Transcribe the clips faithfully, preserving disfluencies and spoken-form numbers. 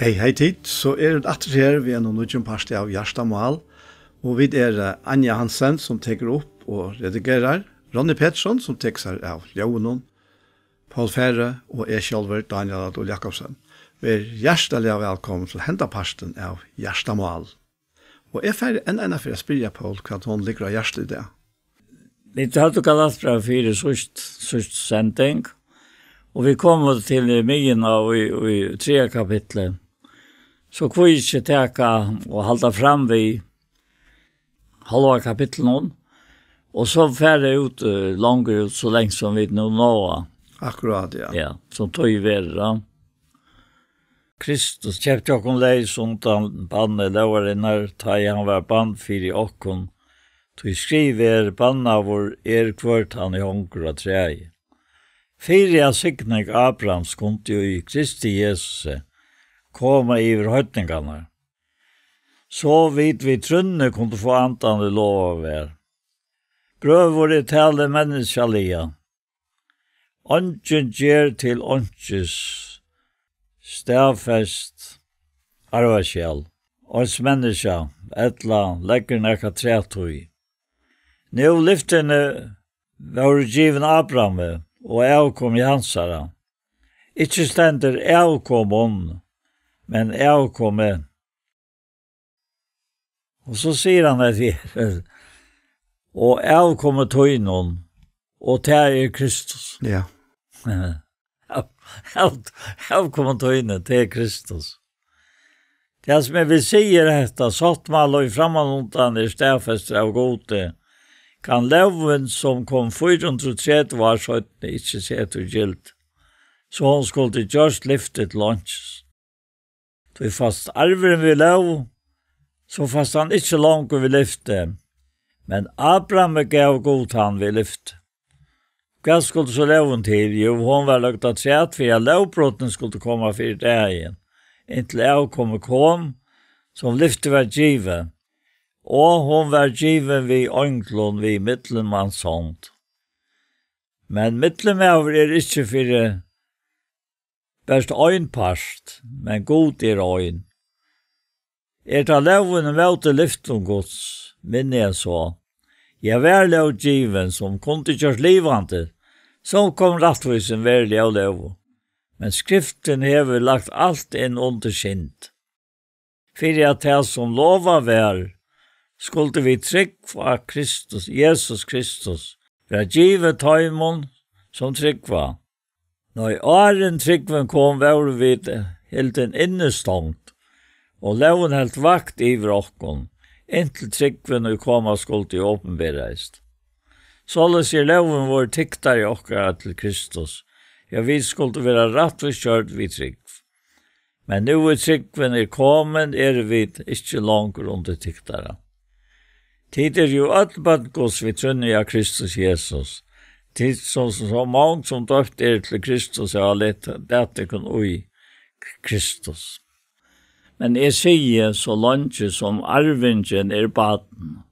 Hey, hey tit, so eru vit aftur her við einum nýggjum parti av Hjartamál, og vit eru, eh, Anja Hansen, sum tekur upp og redigerar, Ronny Petersson, sum tekur sær av ljóðinum, Poul Færø og eg sjálvur, Dánjal á Dul Jakobsen. Ver hjartaliga vælkomin til henda partin av Hjartamál. Og eg fari enn eina ferð at spyrja Poul, hvat honum liggur á hjarta í dag. Vit høvdu Galatbrævið fyri síðst, síðst sending, og vit komu til í miðjuna í, í triðja kapitli. So hví ikki taka og halda fram við hálva kapitlinum, og so fara út, eh, longur út, so langt sum vit nú náa. Akkurát, ja. Ja, sum tíð verður, ja. Kristus keypti okkum leys undan banni lógarinnar, tá ið hann var band fyri okkum. Tí skrivað er: Bannaður er hvør, hann ið hongur á træi. Fyri at signing Abrahams kundi í Kristi Jesusi koma yvir heidningarnar, so vit við trúnni kundu fáa andan, ið lovaður var. Brøður, eg tali menniskjaliga. Eingin ger til einkis staðfest arvaskjal eins menniskja, ella leggur nakað træ tí. Nú lyftini vóru givin Abrahami og avkomi hansara. Ikki stendur avkomum, men avkomi. Og so sigur hann at her, og avkomi tínum, og tað er Kristus. Ja. Av, av, avkomi tínum, tað er Kristus. Tað sum eg vil siga er hetta: sáttmáli, ið frammanundan er staðfestur av Gudi, kann lógin, sum kom fýra hundrað og tretivu ár seinni, ikki seta í gild, so hon skuldi gjørt lyftið til einkis. Tí fæst arvurin við lóg, so fæst hann ikki longur við lyfti. Men Abrahami gav Gud hann við lyfti. Hvat skuldi so lógin til? Jú, hon var løgd afturat, fyri at lógbrotin skuldi koma fyri dagin, inntil avkomið kom, sum lyftið var givið, og hon var givin við einglum við millummanns hond. Men millummaður er ikki fyri bert ein part, men Gud er ein. Er tá lógin ímóti lyftum Guds, minni enn so? Ja, var lóg givin, sum kundi gjørt livandi, so kom rættvísin veruliga av lóg. Men Skriftin hevur lagt alt inn undir synd, fyri at tað, sum lovað var, skuldi við trúgv á Kristus, Jesus Kristus, vera givið teimum, sum trúgva. Nei, áðrenn trúgvin kom, vóru vit hildin innistongd, og lógin helt vakt yvir okkum, inntil trúgvin, ið koma skuldi, opinberaðist. Soleiðis er lógin vorðin tyktari okkara til Kristus, ja, vit skuldu vera rættvísgjørd við trúgv. Men nú ið trúgvin er komin, eru vit ikki longur undir tyktara. Tit eru jú øll børn Guds við trúnni á Kristus Jesus. Tit, so, so, so mong sum døypt eru til Kristus, hava lat-, latið tykkum í Kristus. Men eg sigi, so leingi sum arvingin er barn,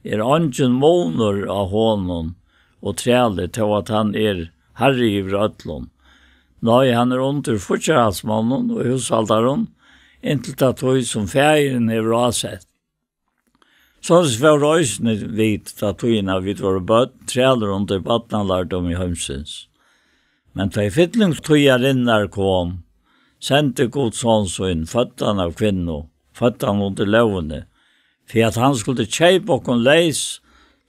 er eingin munur á honum og træli, tó at hann er harri yvir øllum. Nei, hann er undir fíggjarhaldsmonnum og húshaldarum, inntil ta tíð, sum faðirin hevur ásett. Soleiðis vóru eisini vit, ta tíðina vit vóru børn, trælir undir barnalærdómi heimsins. Men tá ið fylling tíðarinnar kom, sendi Gud son sín, føddan av kvinnu, føddan undir lógini, fyri at hann skuldi keypa okkum leys,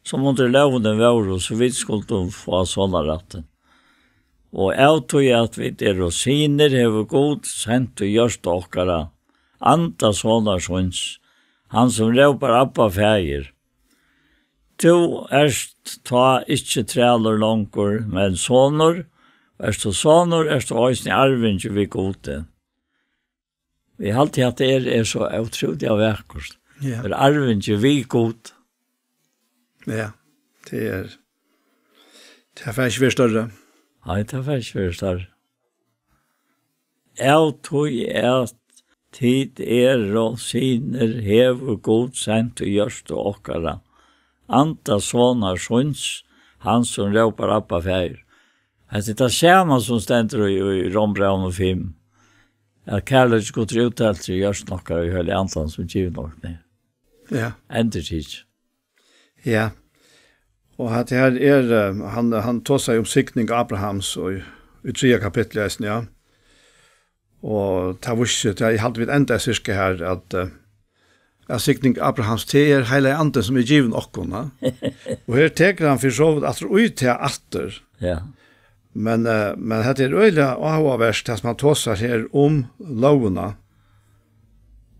sum undir lógini vóru, so vit skuldu fáa sonarrættin. Og av tí at vit eru synir, hevur Gud sent í hjørtu okkara anda sonar síns, hann sum rópar: Abba, Faðir. Tú ert tá ikki trælur longur, men sonur. Ert tú sonur, ert tú eisini arvingi við Gudi. Eg haldi, at tað er, er so ótrúliga vakurt. Ja. Vera arvingi við Gud. Ja, tað er, tað fær ikki verið størri. Nei, tað fær ikki verið størri. Av tí at tit eru synir, hevur Gud sent í hjørtu okkara anda sonar síns, hann sum rópar: Abba, Faðir. Hetta er tað sama sum stendur í, í Rómbrævinum fimm. at kærleiki Gud er úttaltur í hjørtum okkara í Heilaga Andanum, sum givin okkum er. Ja. Endurtikið. Ja. Og at her er, eh, hann, hann tosar um signing Abrahams og í, í triðja kapitli eisini, ja. Og tað vísir seg, tað eg haldi vit enda sirka her, at, eh, at signing Abrahams, tað er Heilagi Andin, sum er givin okkum, ja. Og her tekur hann fyri so vidt aftur í tað aftur. Ja. Men, eh, men hetta er øgiliga áhugavert, tað sum hann tosar her um lógina,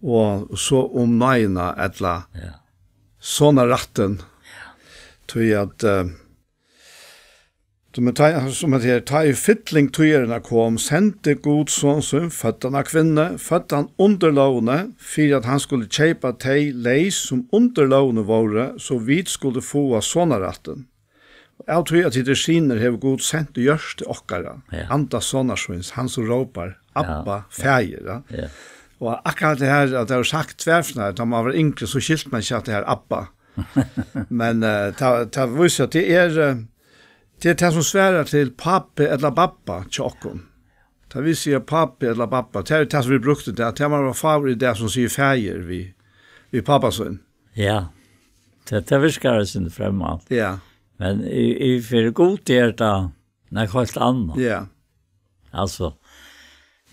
og so um náðina, ella Ja. sonarrættin. Tí at, eh, tú, men tá, sum at her, tá í fylling tíðarinnar kom, sendi Gud son sín, føddan av kvinnu, føddan undir lógini, fyri at hann skuldi keypa tey leys, sum undir lógini vóru, so vit skuldu fáa sonarrættin. Og av tí at tit eru synir, hevur Gud sent í hjørtu okkara, Ja. anda sonar síns, hann sum rópar, Ja, Abba, ja. Faðir, ja. Ja. Og akkurát tað her, at tað er sagt tvær ferðir, tá man var yngri, so skilti man ikki at tað er Abba. Men, eh, tað, tað vísir at tað er, eh, tað er tað sum svarar til pápi ella babba hjá okkum. Tað vil siga pápi ella babba. Tað er tað sum vit brúktu í dag. Tað man fáa í dag sum sigur faðir við, við pápa sín. Ja. Tað, tað virkar eitt sindur fremmant. Ja. Men í, í, fyri Gud er tað nakað heilt annað. Ja. Altso,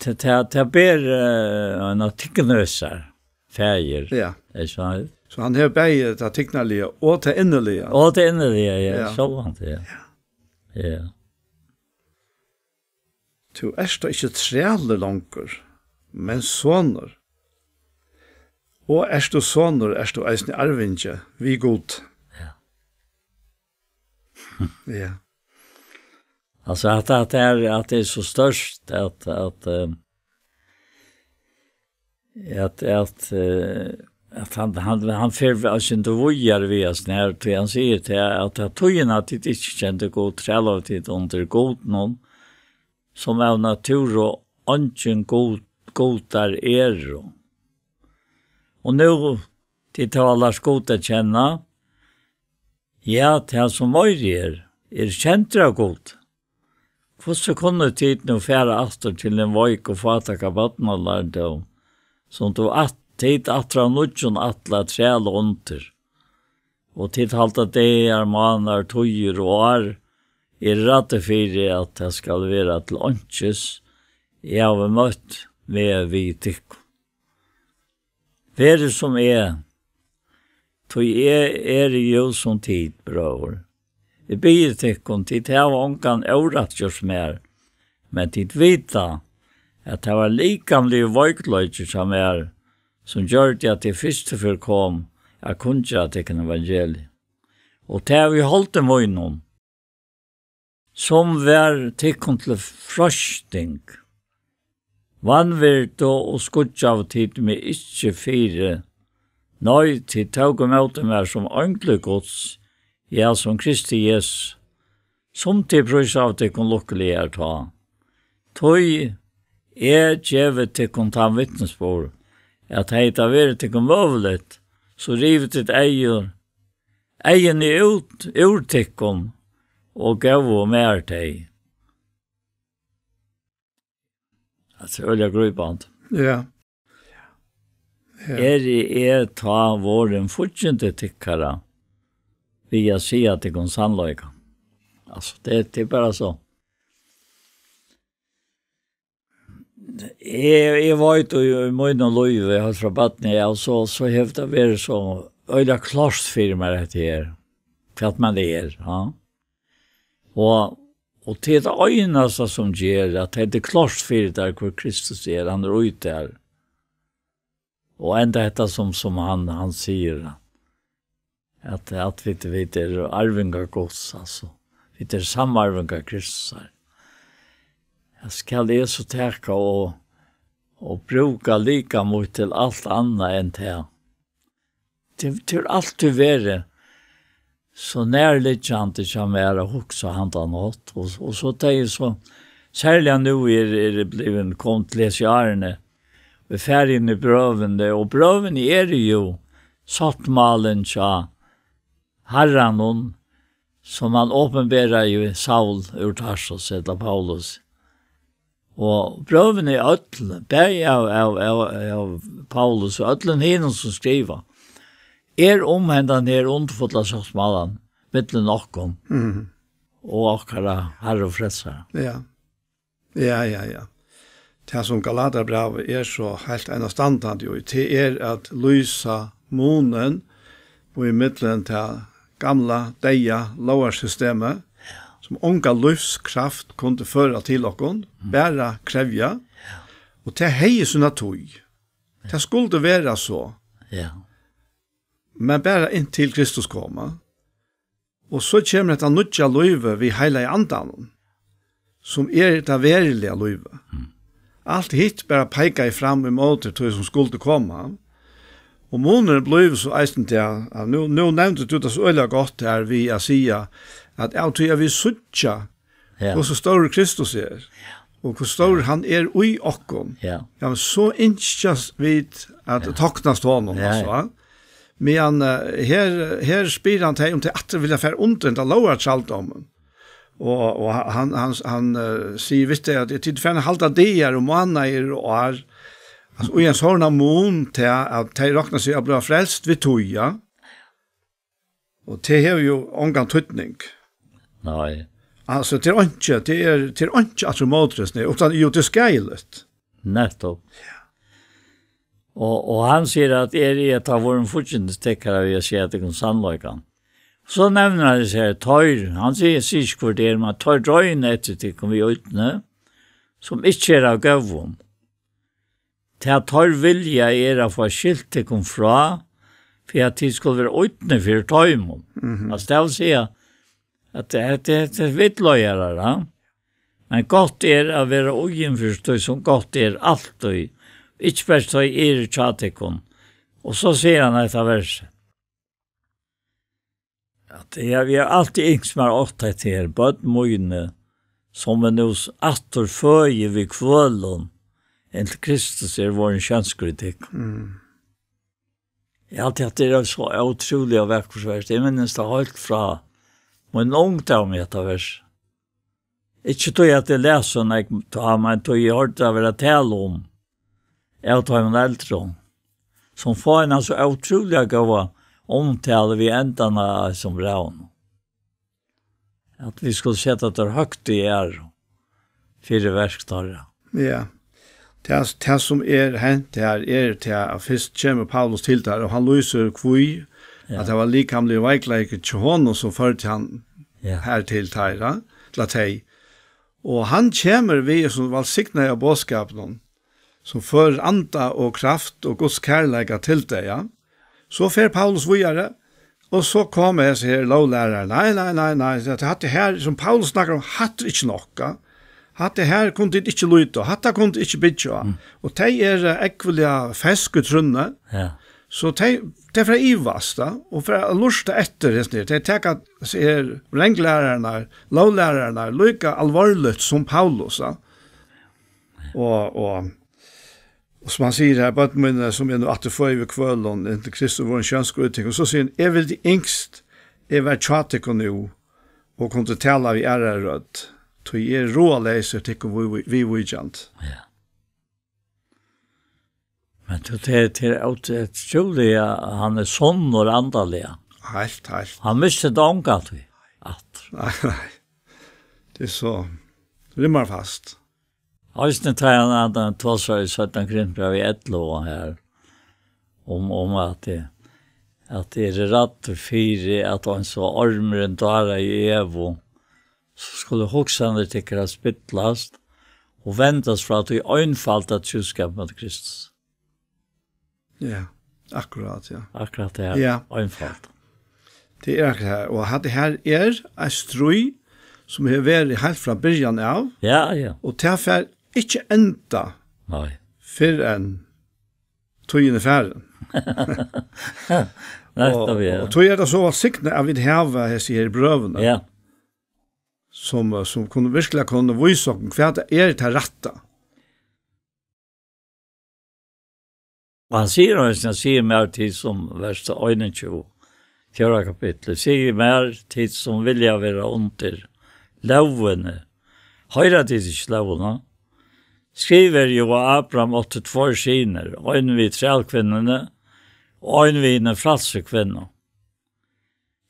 tað, tað, tað ber, eh, ein tignarlegan faðir. Ja. Er so. So hann hevur bæði tað tignarliga og tað inniliga. Og tað inniliga, ja, Ja. sjálvandi, ja. Ja. Tú ert tó ikki trælur longur, men sonur. Og ert tú sonur, ert tú eisini arvingi við Gud. Ja. Ja. Altso, at, at tað er, at tað er so stórt, at, at, eh, at, at, eh, at hann, hann, hann fer eitt sindur víðari við hasum her, tí hann sigur til, at, at tíðin, at tit ikki kendu Gud, trælaðu tit undir gudum, sum av natúru eingir gud-, gudar eru. Og nú, tit hava lært Gud at kenna, ja, tað sum meiri er, er kendur av Gud. Hvussu kunnu tit nú fara aftur til hin veika og fátæka barnalærdóm, sum tú at-, tit aftur av nýggjum ætla at træla undir? Og tit halda dagar, mánaðir, tíðir og ár eru ræddir fyri, at tað skal vera til einkis. Eg havi møtt meg við tykkum. Verið sum eg, tí eg eri jú sum tit, brøður. Eg biði tykkum, tit hava ongan órætt gjørt mær, men tit vita, at tað var likamligur veikleiki hjá mær, sum gjørdi, at eg fyrstu ferð kom at kunngera tykkum evangeliið. Og tað í holdi mínum, sum var tykkum til freisting, vanvirdu og skýggjaðu tit meg ikki fyri. Nei, tit tóku ímóti mær sum eingli Guds, ja, sum Kristi Jesu, sum tit prísaðu tykkum lukkuligar tá. Tí eg gevi tykkum tann vitnisburð, at hevði tað verið tykkum møguligt, so rivið tit eygu, eyguni út úr tykkum og góvu mær tey. Tað er øgiliga grípandi. Ja. Ja. Eri eg tá vorðin fíggindi tykkara við at siga tykkum sannleikan? Altso, tað, tað er bara so. Eg, eg veit, í, í mínum lívi, heilt frá barni av, so, so hevur tað verið so øgiliga klárt fyri mær, hetta her, hvat man er, ja. Og, og tað er tað einasta sum ger, at tað er klárt fyri tær, hvør Kristus er, hann er í tær. Og enda hetta sum, sum hann, hann sigur, at, at vit, vit eru arvingar Guds, altso. Vit eru samarvingar Kristus her. Ja, skal eg so taka og, og brúka likam mítt til alt annað enn tað? Tað, tað er altíð verið so nærliggjandi hjá mær at hugsa handan hátt, og, og so tað er so, serliga nú er, er blivin, kom til hesi árini, vit fara inn í brøvini, og brøvini eru jú sáttmálin hjá Harranum, sum hann opinberaði Saul úr Tarsus, ella Paulus. Og brøvini øll, bæði av, av, av, av Paulus og øllum hinum sum skriva, er um hendan her undurfulla sáttmálan millum okkum Mhm. og okkara Harra og Frelsara. Ja. Ja, ja, ja. Tað sum Galatiabrævið er so heilt einastandandi í, tað er at lýsa munin í millum tað gamla, deyða lógarsystemið, sum onga lívskraft kundi føra til okkum, bara krevja. Og tað hevði sína tíð. Tað skuldi vera so. Ja. Men bara inntil Kristus kom. Og so kemur hetta nýggja lívið við Heilaga Andanum, sum er tað veruliga lívið. Alt hitt bara peikaði fram ímóti tí, sum skuldi koma. Og munurin blívur so eisini tað, at nú, nú nevndi tú tað so øgiliga gott her við at siga, at av tí at vit síggja, Ja. hvussu stórur Kristus er, og hvussu stórur hann er í okkum, Ja. ja, men so ynskjast vit at Ja. toknast honum, Ja, altso, ja. va? Men, eh, her, her spyr hann tey, um tey aftur vilja fara undir henda lógartjaldómin. Og, og hann, hann, hann, eh, sigur við tey, at tit fara at halda dagar og mánaðir og ár. Altso, í ein sovorðnan mun til at tey rokna seg at bliva frelst við tí, ja. Og tað hevur jú ongan týdning. Nei. Altso, tað er einki, tað er, tað er einki aftur móti, uttan, jú, tað er skaðiligt. Nettopp. Og, og hann sigur at er í at ta vorum fullkyndistekkara við at siga tykkum sannleikan. So nevnir hann seg her, teir, hann sigur, sigur ikki hvør tað er, men teir royna eftir tykkum við ódni, sum ikki er av góðum. Tað teir vilja er at fáa skilt tykkum frá, fyri at tit skulu vera ódni fyri teimum. Mhm. Altso, tað vil siga, at tað, tað, tað er villleiðarar, ja. Men gott er at vera íðin fyri tí, sum gott er altíð, ikki bert tá eg eri hjá tykkum. Og so sigur hann hetta versið. At eg, eg havi altíð ynskt mær átt hetta her, børn míni, sum eg nú s-, aftur føði við kvølum, inntil Kristus er vorðin sjónskur í tykkum. Mm. Eg haldi, at tað er so ótrúliga vakurt vers. Eg minnist tað heilt frá mín ungdóm, hetta vers. Ikki tí at eg las so nógv tá, men tí eg hoyrdi tað vera talað um av teimum eldru, sum fáa eina so ótrúliga góða umtalu við endan á hesum brævinum, at vit skulu seta teir høgt í æru fyri verk teirra. Ja. Tað, tað sum er hent her, er tað, at fyrst kemur Paulus til teir, og hann lýsir hví, Ja. at tað var likamligur veikleiki hjá honum, sum førdi hann Ja. her til teirra, til at tey. Og hann kemur við sum vælsignaða boðskapinum, sum førir anda og kraft og Guds kærleika til tey, ja. So fer Paulus víðari, og so koma hesi her lóglærarar. Nei, nei, nei, nei, at hatta her, sum Paulus snakkar um, hatta er ikki nokk, ja. Hatta her kunnu tit ikki líta á, hatta kunnu tit ikki byggja á. Mm. Og tey eru, eh, ógvuliga fesk í trúnni. Ja. So tey, tey fara at ivast, ja, og fara at lurta eftir hesum her. Tey taka hesar her vranglærararnar, lóglærararnar, líka álvarsliga sum Paulus, ja. Og, og, og sum hann sigur her, børn míni, sum eg nú aftur føði við kvølum, inntil Kristus er vorðin sjónskur í tykkum, so sigur hann, eg vildi ynskt, eg var hjá tykkum nú, og kundi talað við aðrari rødd, tí eg eri ráðaleysur tykkum við-, við-, viðvíkjandi. Ja. Men tú, tað er, tað er ótr-, ótrúliga, hann er sannur andaliga. Heilt, heilt. Hann misti tað ongantíð aftur. Nei, nei. Tað er so, rimmar fast. Eisini tá hann, hann tosar í seinna Korintbrævi ellivu her, um, um at tað, at tað er rætt fyri, at eins og ormurin dáraði Evu, so skulu hugsanir tykkara spillast og vendast frá tí einfalda trúskapi móti Kristus. Ja, akkurát, ja. Akkurát tað her, Ja. einfalt. Tað er akkurát her. Og hatta her er eitt stríð sum hevur verið heilt frá byrjan av, Ja, ja. og tað fer ikki enda Nei. fyrr enn tíðin er farin. Nettopp, Og, ja. og tí er tað so vælsignað, at vit hava hesi her brøvini, Ja. sum, sum kunnu, virkuliga kunnu vísa okkum, hvat tað er tað rætta. Og hann sigur eisini, hann sigur mær, tit sum, vers einogtjúgu, fjórða kapittul, sigur mær, tit sum vilja vera undir lógini, hoyra tit ikki lógina? skrivar jú, at Abraham átti tveir synir, ein við trælkvinnuni og ein við hini frælsu kvinnu.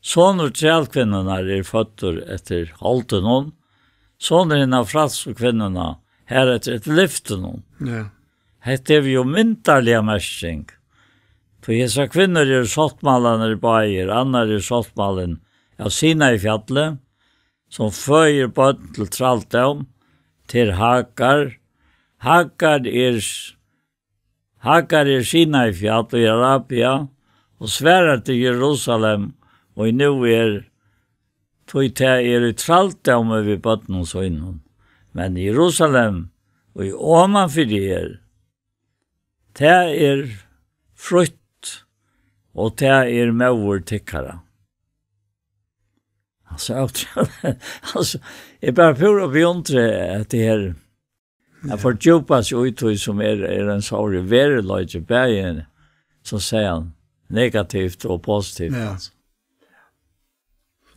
Sonur trælkvinnunnar er føddur eftir holdinum, sonur hinnar frælsu kvinnuna, har eftir, eftir lyftinum. Ja. Hetta hevur jú myndarliga merking, tí hesar kvinnur eru sáttmálarnir báðir. Annar er sáttmálin av Sinai-fjalli, sum føðir børn til trældóm, tað er Hagar. Hagar er, Hagar er Sinai-fjall í Arabia og svarar til Jerusalem, og nú er, tí tað er í trældómi við børnum sínum. Men Jerusalem, ið omanfyri er, tað er frítt, og tað er móðir tykkara. Altso, altso, eg bara púra beundri hetta her. At fordjúpa seg í tí sum er, er ein sárur veruleiki, bæði, sum siga, negativt og positivt. Ja.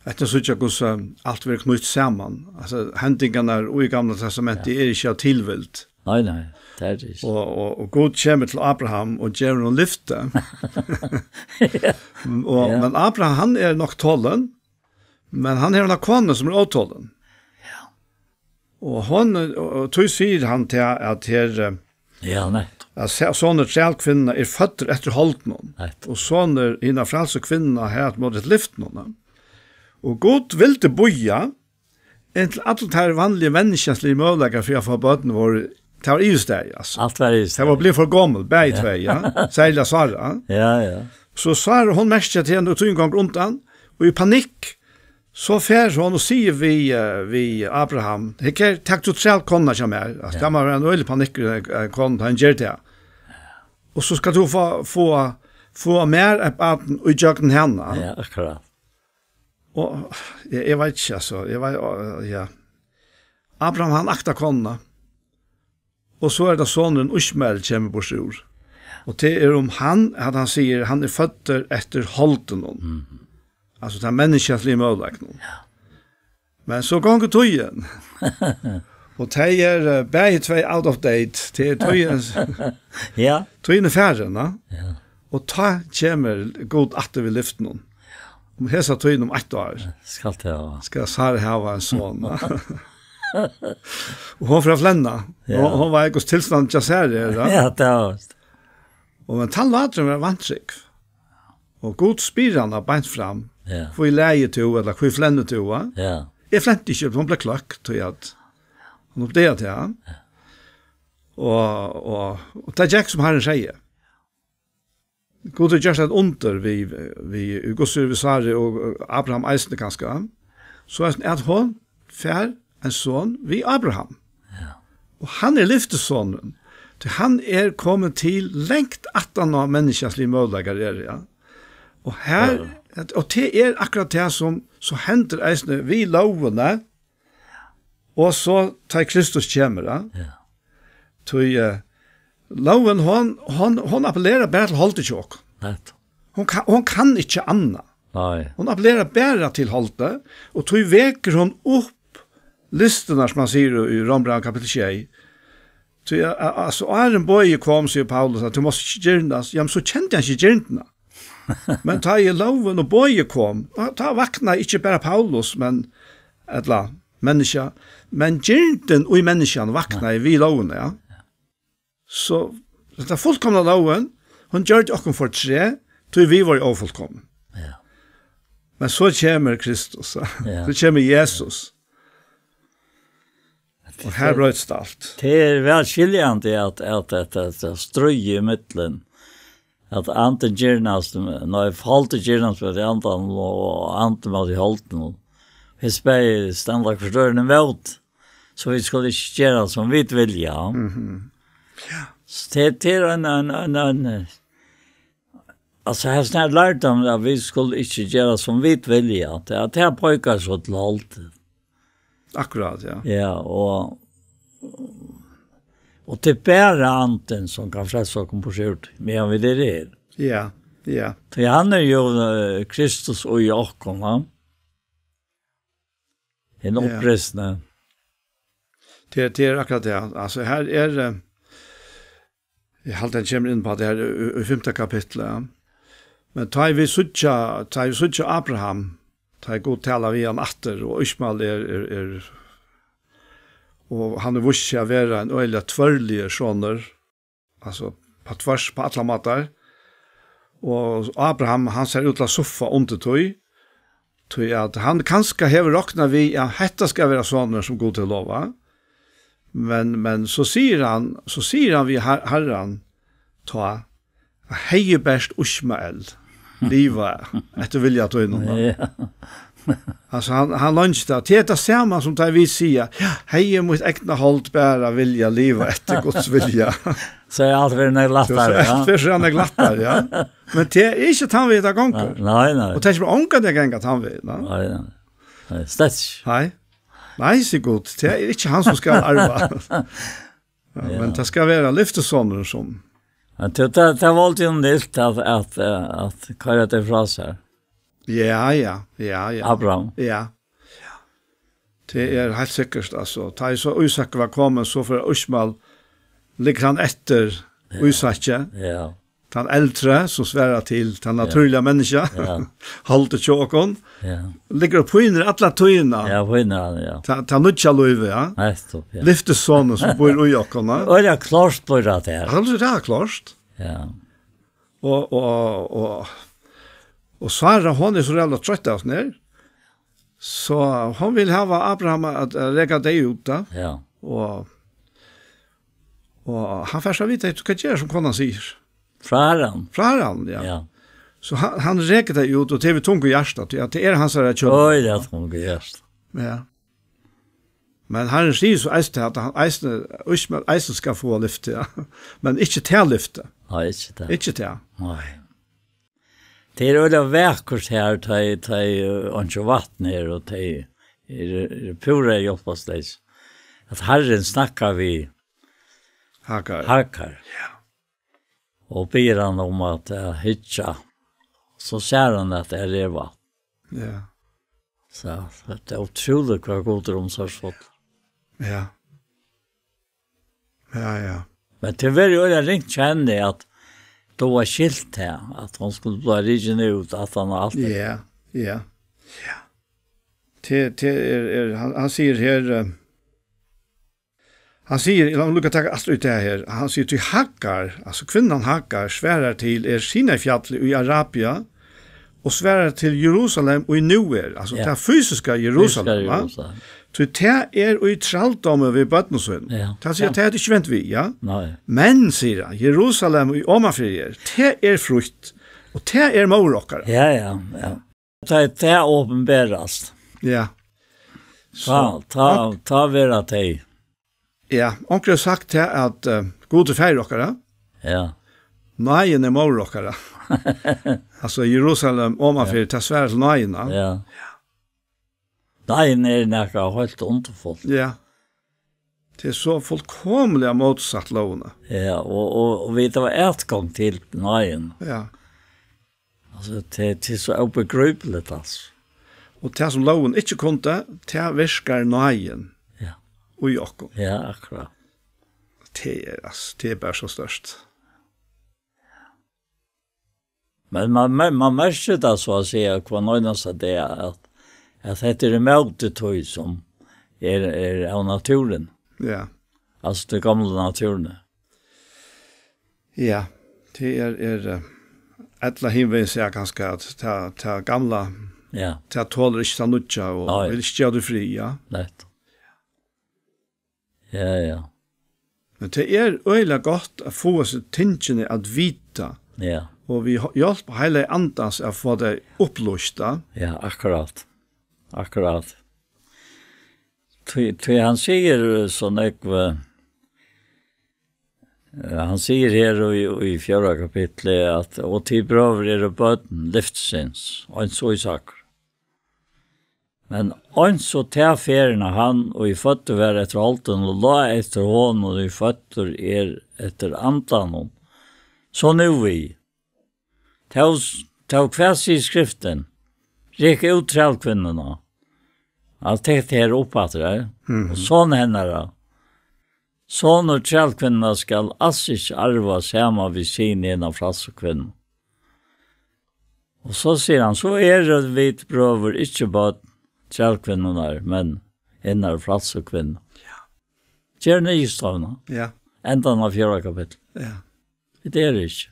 Hetta síggja hvussu alt verður knýtt saman. Altso, hendingarnar í Gamla Testamenti eru ikki av tilvild. Nei, nei, tað er tað ikki. Og, og, og Gud kemur til Abraham og gevur honum lyfti. Og, Ja. men Abraham, hann er nokk tolin, men hann hevur eina konu sum er ótolin. Ja. Og hon, og, og tí sigur hann til at her, eh, Ja, nettupp. at se-, sonur trælkvinnuna er føddur eftir holdinum. Nettupp. Og sonur hinnar frælsu kvinnuna har at móti eftir lyftinum. Og Gud vildi bíða, inntil allir teir vanligu menniskjasligi møguleikar fyri at fáa børn vóru, tað var yvirstaðið, altso. Alt var yvirstaðið. Tey vóru blivin for gomul, bæði Ja. tvey, ja. Serliga Sara. Ja, ja. So Sara, hon merkir, at hon, tíðin gongur undan, og í panikk, so fer hon og sigur við, eh, við Abraham: "Hygg her, tak tú trælkonuna hjá mær." Altso, Ja. tað má vera ein øgiligur panikkur, eh, eh, kona, tá hon ger tað. "Og so skalt tú fáa, fáa, fáa mær eitt barn í gjøgnum hana." Ja, akkurát. Og eg, eg veit ikki, altso, eg veit, ja. Abraham, hann aktar konuna. Og so er tað sonurin Ismael kemur burtur úr. Og tað er um hann, at hann sigur, hann er føddur eftir holdinum. Mhm. Altso, tað menniskjaliga møguleikanum. Ja. Men so gongur tíðin. Og tey eru, eh, bæði tvey out of date. Tað er tíðin, Ja. tíðin er farin, ja. Ja. Og tá kemur Gud aftur við lyftinum. Um hesa tíðina um eitt ár Skal tað hava. skal Sara hava ein son. Og hon fer at flenna. Ja. Og hon veit hvussu tilstandin hjá Sara er, ja. Ja, tað var Og men tann láturin var vantrúgv. Og Gud spyr hana beint fram: Ja. "Hví lægir tú, ella hví flennir tú, va?" Ja. Eg flenti ikki, hon bleiv kløkk, tí at hon uppdagaði tað. Og, og, og tað gekk, sum Harrin segði. Gud hevur gjørt eitt undur við, við, í Guds við Sari og Abraham eisini kanska. So at, at hon fær ein son við Abraham. Ja. Og hann er lyftisonurin. Tí hann er komin til langt aftan á menniskjaligar møguleikar eru, ja. Og her, Ja. og tað er akkurát tað sum, so hendir eisini við lógini, og so tá Kristus kemur, ja. Ja. Tí, eh, lógin, hon, hon, hon appellerar bara til holdið hjá okkum. Nettupp. Hon kann, hon kann ikki annað. Nei. Hon appellerar bara til holdið, og tí vekur hon upp lystirnar, sum hann sigur í Rómbrævinum kapittul sjey. Tí, a-, a-, altso, áðrenn boðið kom, sigur Paulus, at tú mást ikki girnast, ja, men so kendi hann ikki girndina. Men tá ið lógin og boðið kom, tá, tá vaknaði ikki bara Paulus, men, ella, menniskja, men girndin í menniskjanum vaknaði við lógini, ja. So, hetta fullkomna lógin, hon gjørdi okkum fortræ, tí vit vóru ófullkomin. Ja. Men so kemur Kristus, Ja. so kemur Jesus. Og her broytist alt. Tað er væl skiljandi at, at, at, at, at stríð í millum, at andin girnast, nei, holdið girnast við andanum og andin við holdinum. Hesi bæði standa hvørt øðrum ímóti, so vit skulu ikki gera sum vit vilja. Mhm. Ja. So tað, tað er ein, ein, ein, ein, eh, altso, her snart lærdu hann, at vit skulu ikki gera sum vit vilja, at, at tað peikar so til holdið. Akkurát, ja. Ja, og, og tað er bara andin, sum kann frelsa okkum burtur úr tí, meðan vit eru her. Ja, ja. Tí hann er jú, eh, Kristus í okkum, va? Hin Ja. upprisni. Tað, tað er akkurát tað. Altso, her er, eh, eg haldi, hann kemur inn á tað her í, í fimta kapitli, ja. Men tá ið vit síggja, tá ið vit síggja Abraham, tá ið Gud talar við hann aftur, og Ismael er, er, er, og hann er vísur seg at vera ein øgiliga tvørligur sonur, altso, á tvørri á allar mátar. Og Abraham, hann sær út til at suffa undir tí, tí at hann kanska hevur roknað við, at hetta skal vera sonurin, sum Gud hevur lovað. Men, men so sigur hann, so sigur hann við Har-, Harran, tá, at hevði bert Ismael livað eftir vilja tínum, ja. Ja. Altso, hann, hann leingist tað. Tað er tað sama sum tá vit siga, ja, hevði mítt egna hold bara vilja liva eftir Guds vilja. So er alt verið nógv lættari, ja. So er alt verið nógv lættari, ja. Men tað er ikki tann vegin tað gongur. Nei, nei. Og tað er ikki bara ongan tað gongur tann vegin, nei. Nei, nei. Nei, slett ikki. Nei. Nei, sigur Gud, tað er ikki hann sum skal arva. Ja, ja. Men tað skal vera lyftissonurin sum. Ja, tað, tað, tað var altíð ilt at, at, eh, at koyra tað frá sær. Ja, ja, ja, ja. Abraham. Ja. Tað er heilt sikkurt, altso. Tá ið so Ísak var komin, so fer Ismael, liggur hann eftir, ja, Ísaki. Ja. Tann eldri, sum svarar til tann, ja, natúrliga menniskja. Ja. Holdið hjá okkum. Ja. Liggur og pínir alla tíðina. Ja, pínir hann, ja. Ta, ta nýggja lívið, ja. Nettupp, ja. Lyftissonurin sum býr í okkum, ja. Og tað er klárt, býr tað her. Hann er klárt. Ja. Og, og, og, og Sara, hon er so ræðuliga troytt av sum er. So hon vil hava Abraham at, at reka tey út, da. Ja. Og, og hann fær so at vita, hvat ger sum konan sigur. Frá Harranum. Frá Harranum, ja. Ja. So hann, hann rekur tey út, og tað er við tungum hjarta, tí at tað er hansara kjøt. Oj, tað er tungt hjart. Ja. Men Harrin sigur so eisini, at hann eisini, Ismael eisini skal fáa lyfti, ja. Men ikki tað lyfti. Nei, ikki tað. Ikki tað. Nei. Tað er øgiliga vakurt her, tá ið, tá ið, eh, einki vatn er, og tá ið er, er púra hjálparleys. At Harrin snakkar við Hagar. Hagar. Ja. Og biður hana um at, eh, hyggja. So sær hon at har er vatn. Ja. So, tað er ótrúligt hvat Gud er umsorgsfullur. Ja. Ja, ja. Men tað var jú øgiliga ringt hjá henni at tú var skilt her, at hon skuldi blíva rikin út, at hann alt. Ja, ja. Ja. Tað, tað er, er, hann, hann sigur her, eh, hann sigur, lat meg líka taka aftur út tað her. Hann sigur, tí Hagar, altso kvinnan Hagar, svarar til, er Sinai-fjallið í Arabia, og svarar til Jerusalem, ið nú er, altso, ja, tað fysiska Jerusalem, fysiska va? Jerusalem. Tí tað er í trældómi við børnum sínum. Ja. Tað sigur, ja, tað er ikki vent við, ja? Nei. Men, sigur hann, Jerusalem, ið omanfyri er, tað er frítt, og tað er móðir okkara. Ja, ja, ja. Tað, tað opinberast. Ja. Tá, so, tá, ok, tá verða tey. Ja, onkur hevur sagt her, at, eh, Gud er faðir okkara. Ja. Náðin er móðir okkara. Altso, Jerusalem, omanfyri, ja, tað svarar til náðina. Ja. Náðin er nakað heilt undurfult. Ja. Tað er so fullkomiliga mótsatt lógini. Ja, og, og, og vit hava atgongd til náðina. Ja. Altso, tað, tað er so óbegripligt, altso. Og tað, sum lógin ikki kundi, tað virkar náðin, ja, í okkum. Ja, akkurát. Tað er, altso, tað er bara so stórt. Men man, man, man merkir tað, so at siga, hvønn einasta dag, at, at hetta er ímóti tí, sum er, er av náttúruni. Ja. Altso, tí gomlu náttúruni. Ja, tað er, er, eh, ella hinvegin siga kanska, at tað, tað gamla, ja, tað tolir ikki tað nýggja, og, nei, vil ikki geva tí frið, ja. Nett. Ja, ja. Men tað er øgiliga gott at fáa seg tingini at vita. Ja. Og við hjá-, hjálp Heilaga Andans at fáa tað upplýst, ja. Ja, akkurát. Akkurát. Tí, tí hann sigur, eh, so nógv, eh, Eh, hann sigur her í, í fjórða kapitli, at, "Og tit, brøður, eru børn lyftisins, eins og Ísakur. Men eins og ta ferðina hann, ið føddur var eftir holdinum, og lá eftir honum, ið føddur er eftir andanum, so nú við." Tó, tó, hvat sigur Skriftin? Rek út trælkvinnuna. Alt hetta her upp aftur, eh? Mhm. Og son hennara, Sonur trælkvinnuna skal als ikki arva saman við syni hinnar frælsu kvinnu. Og so sigur hann, so eru vit, brøður, ikki børn trælkvinnunnar, men hinnar frælsu kvinnu. Ja. Ger niðurstøðuna. Ja. Endan av fjórða kapitli. Ja. Vit eru ikki.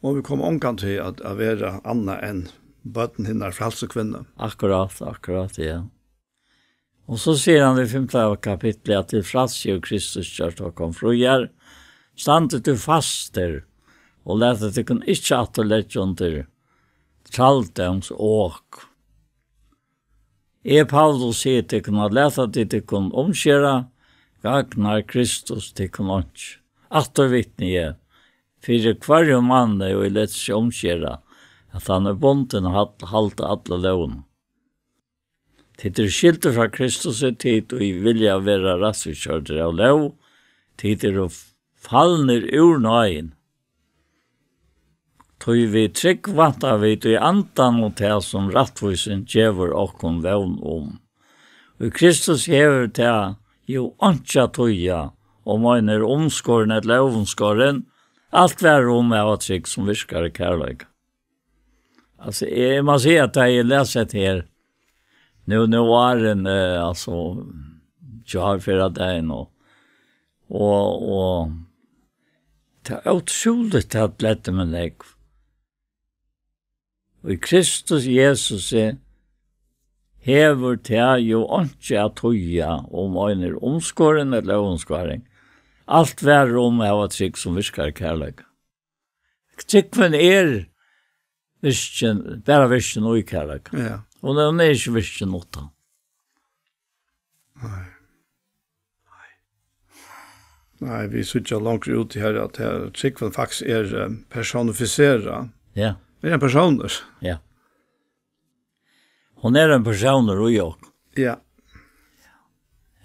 Og vit koma ongantíð at, at vera annað enn børn hinnar frælsu kvinnu. Akkurát, akkurát, ja. Og so sigur hann í fimta kapitli, at til frælsi hevur Kristus gjørt okkum fríar. Standið tú fastir, og latið tykkum ikki aftur leggja undir trældóms ok. Eg, Paulus, sigi tykkum, at lata tit tykkum umskera, gagnar Kristus tykkum einki. Aftur vitni eg, fyri hvørjum manni, ið letur seg umskera, at hann er bundin at hal-, halda alla lógina. Tit eru skildir frá Kristusi, tit, ið vilja vera rættvísgjørdir av lóg, tit eru falnir úr náðini. Tí við trúgv vænta vit í andan og tað, sum rættvísin gevur okkum vón um. Í Kristus hevur tað jú einki at týða, um ein er umskorin ella óumskorin, alt varir um at hava trúgv, sum virkar í kærleika. Altso, eg má siga, at tá eg les hetta her, nú, nú var ein, eh, altso, gjár fyrradagin, og, og, og tað er ótrúligt, tað gleddi meg nógv. Og í Kristus Jesusi hevur tað jú einki at týða, um ein er umskorin ella óumskorin. Alt varir um at hava trúgv, sum virkar í kærleika. Trúgvin er virkin, bara virkin í kærleika. Ja. Hon er, hon er ikki virkin uttan. Nei. Nei, vit síggja longur út í her, at her trúgvin faktiskt er, eh, personifiserað. Ja. Er ein persónur. Ja. Hon er ein persónur í okkum. Ja.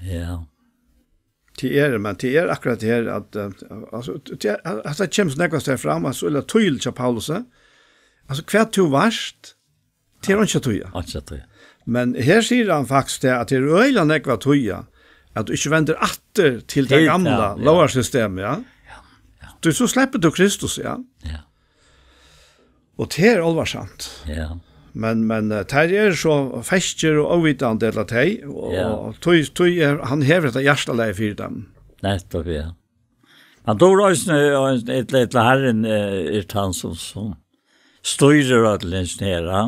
Ja. Tað er, men tað er akkurát tað her, at, eh, altso, tað er, at tað kemur so nógv av stað fram, at so er tað týðiligt hjá Paulusi. Altso, hvat tú vart, tað er einki at týða. Einki at týða. Men her sigur hann faktiskt tað, at tað er øgiliga nógv at týða, at tú ikki vendir aftur til tað gamla lógarsystemið, ja. Ja, ja. Tí so sleppur tú Kristus, ja. Ja. Og tað er álvarsamt. Ja. Men, men, eh, teir eru so feskir og óvitandi, ella tey, og, ja, og tí, tí er, hann hevur hetta hjartalagið fyri teimum. Nettupp, ja. Men tú er eisini, og ella, ella Harrin, eh, er tann sum, sum stýrir øllum hesum her, ja.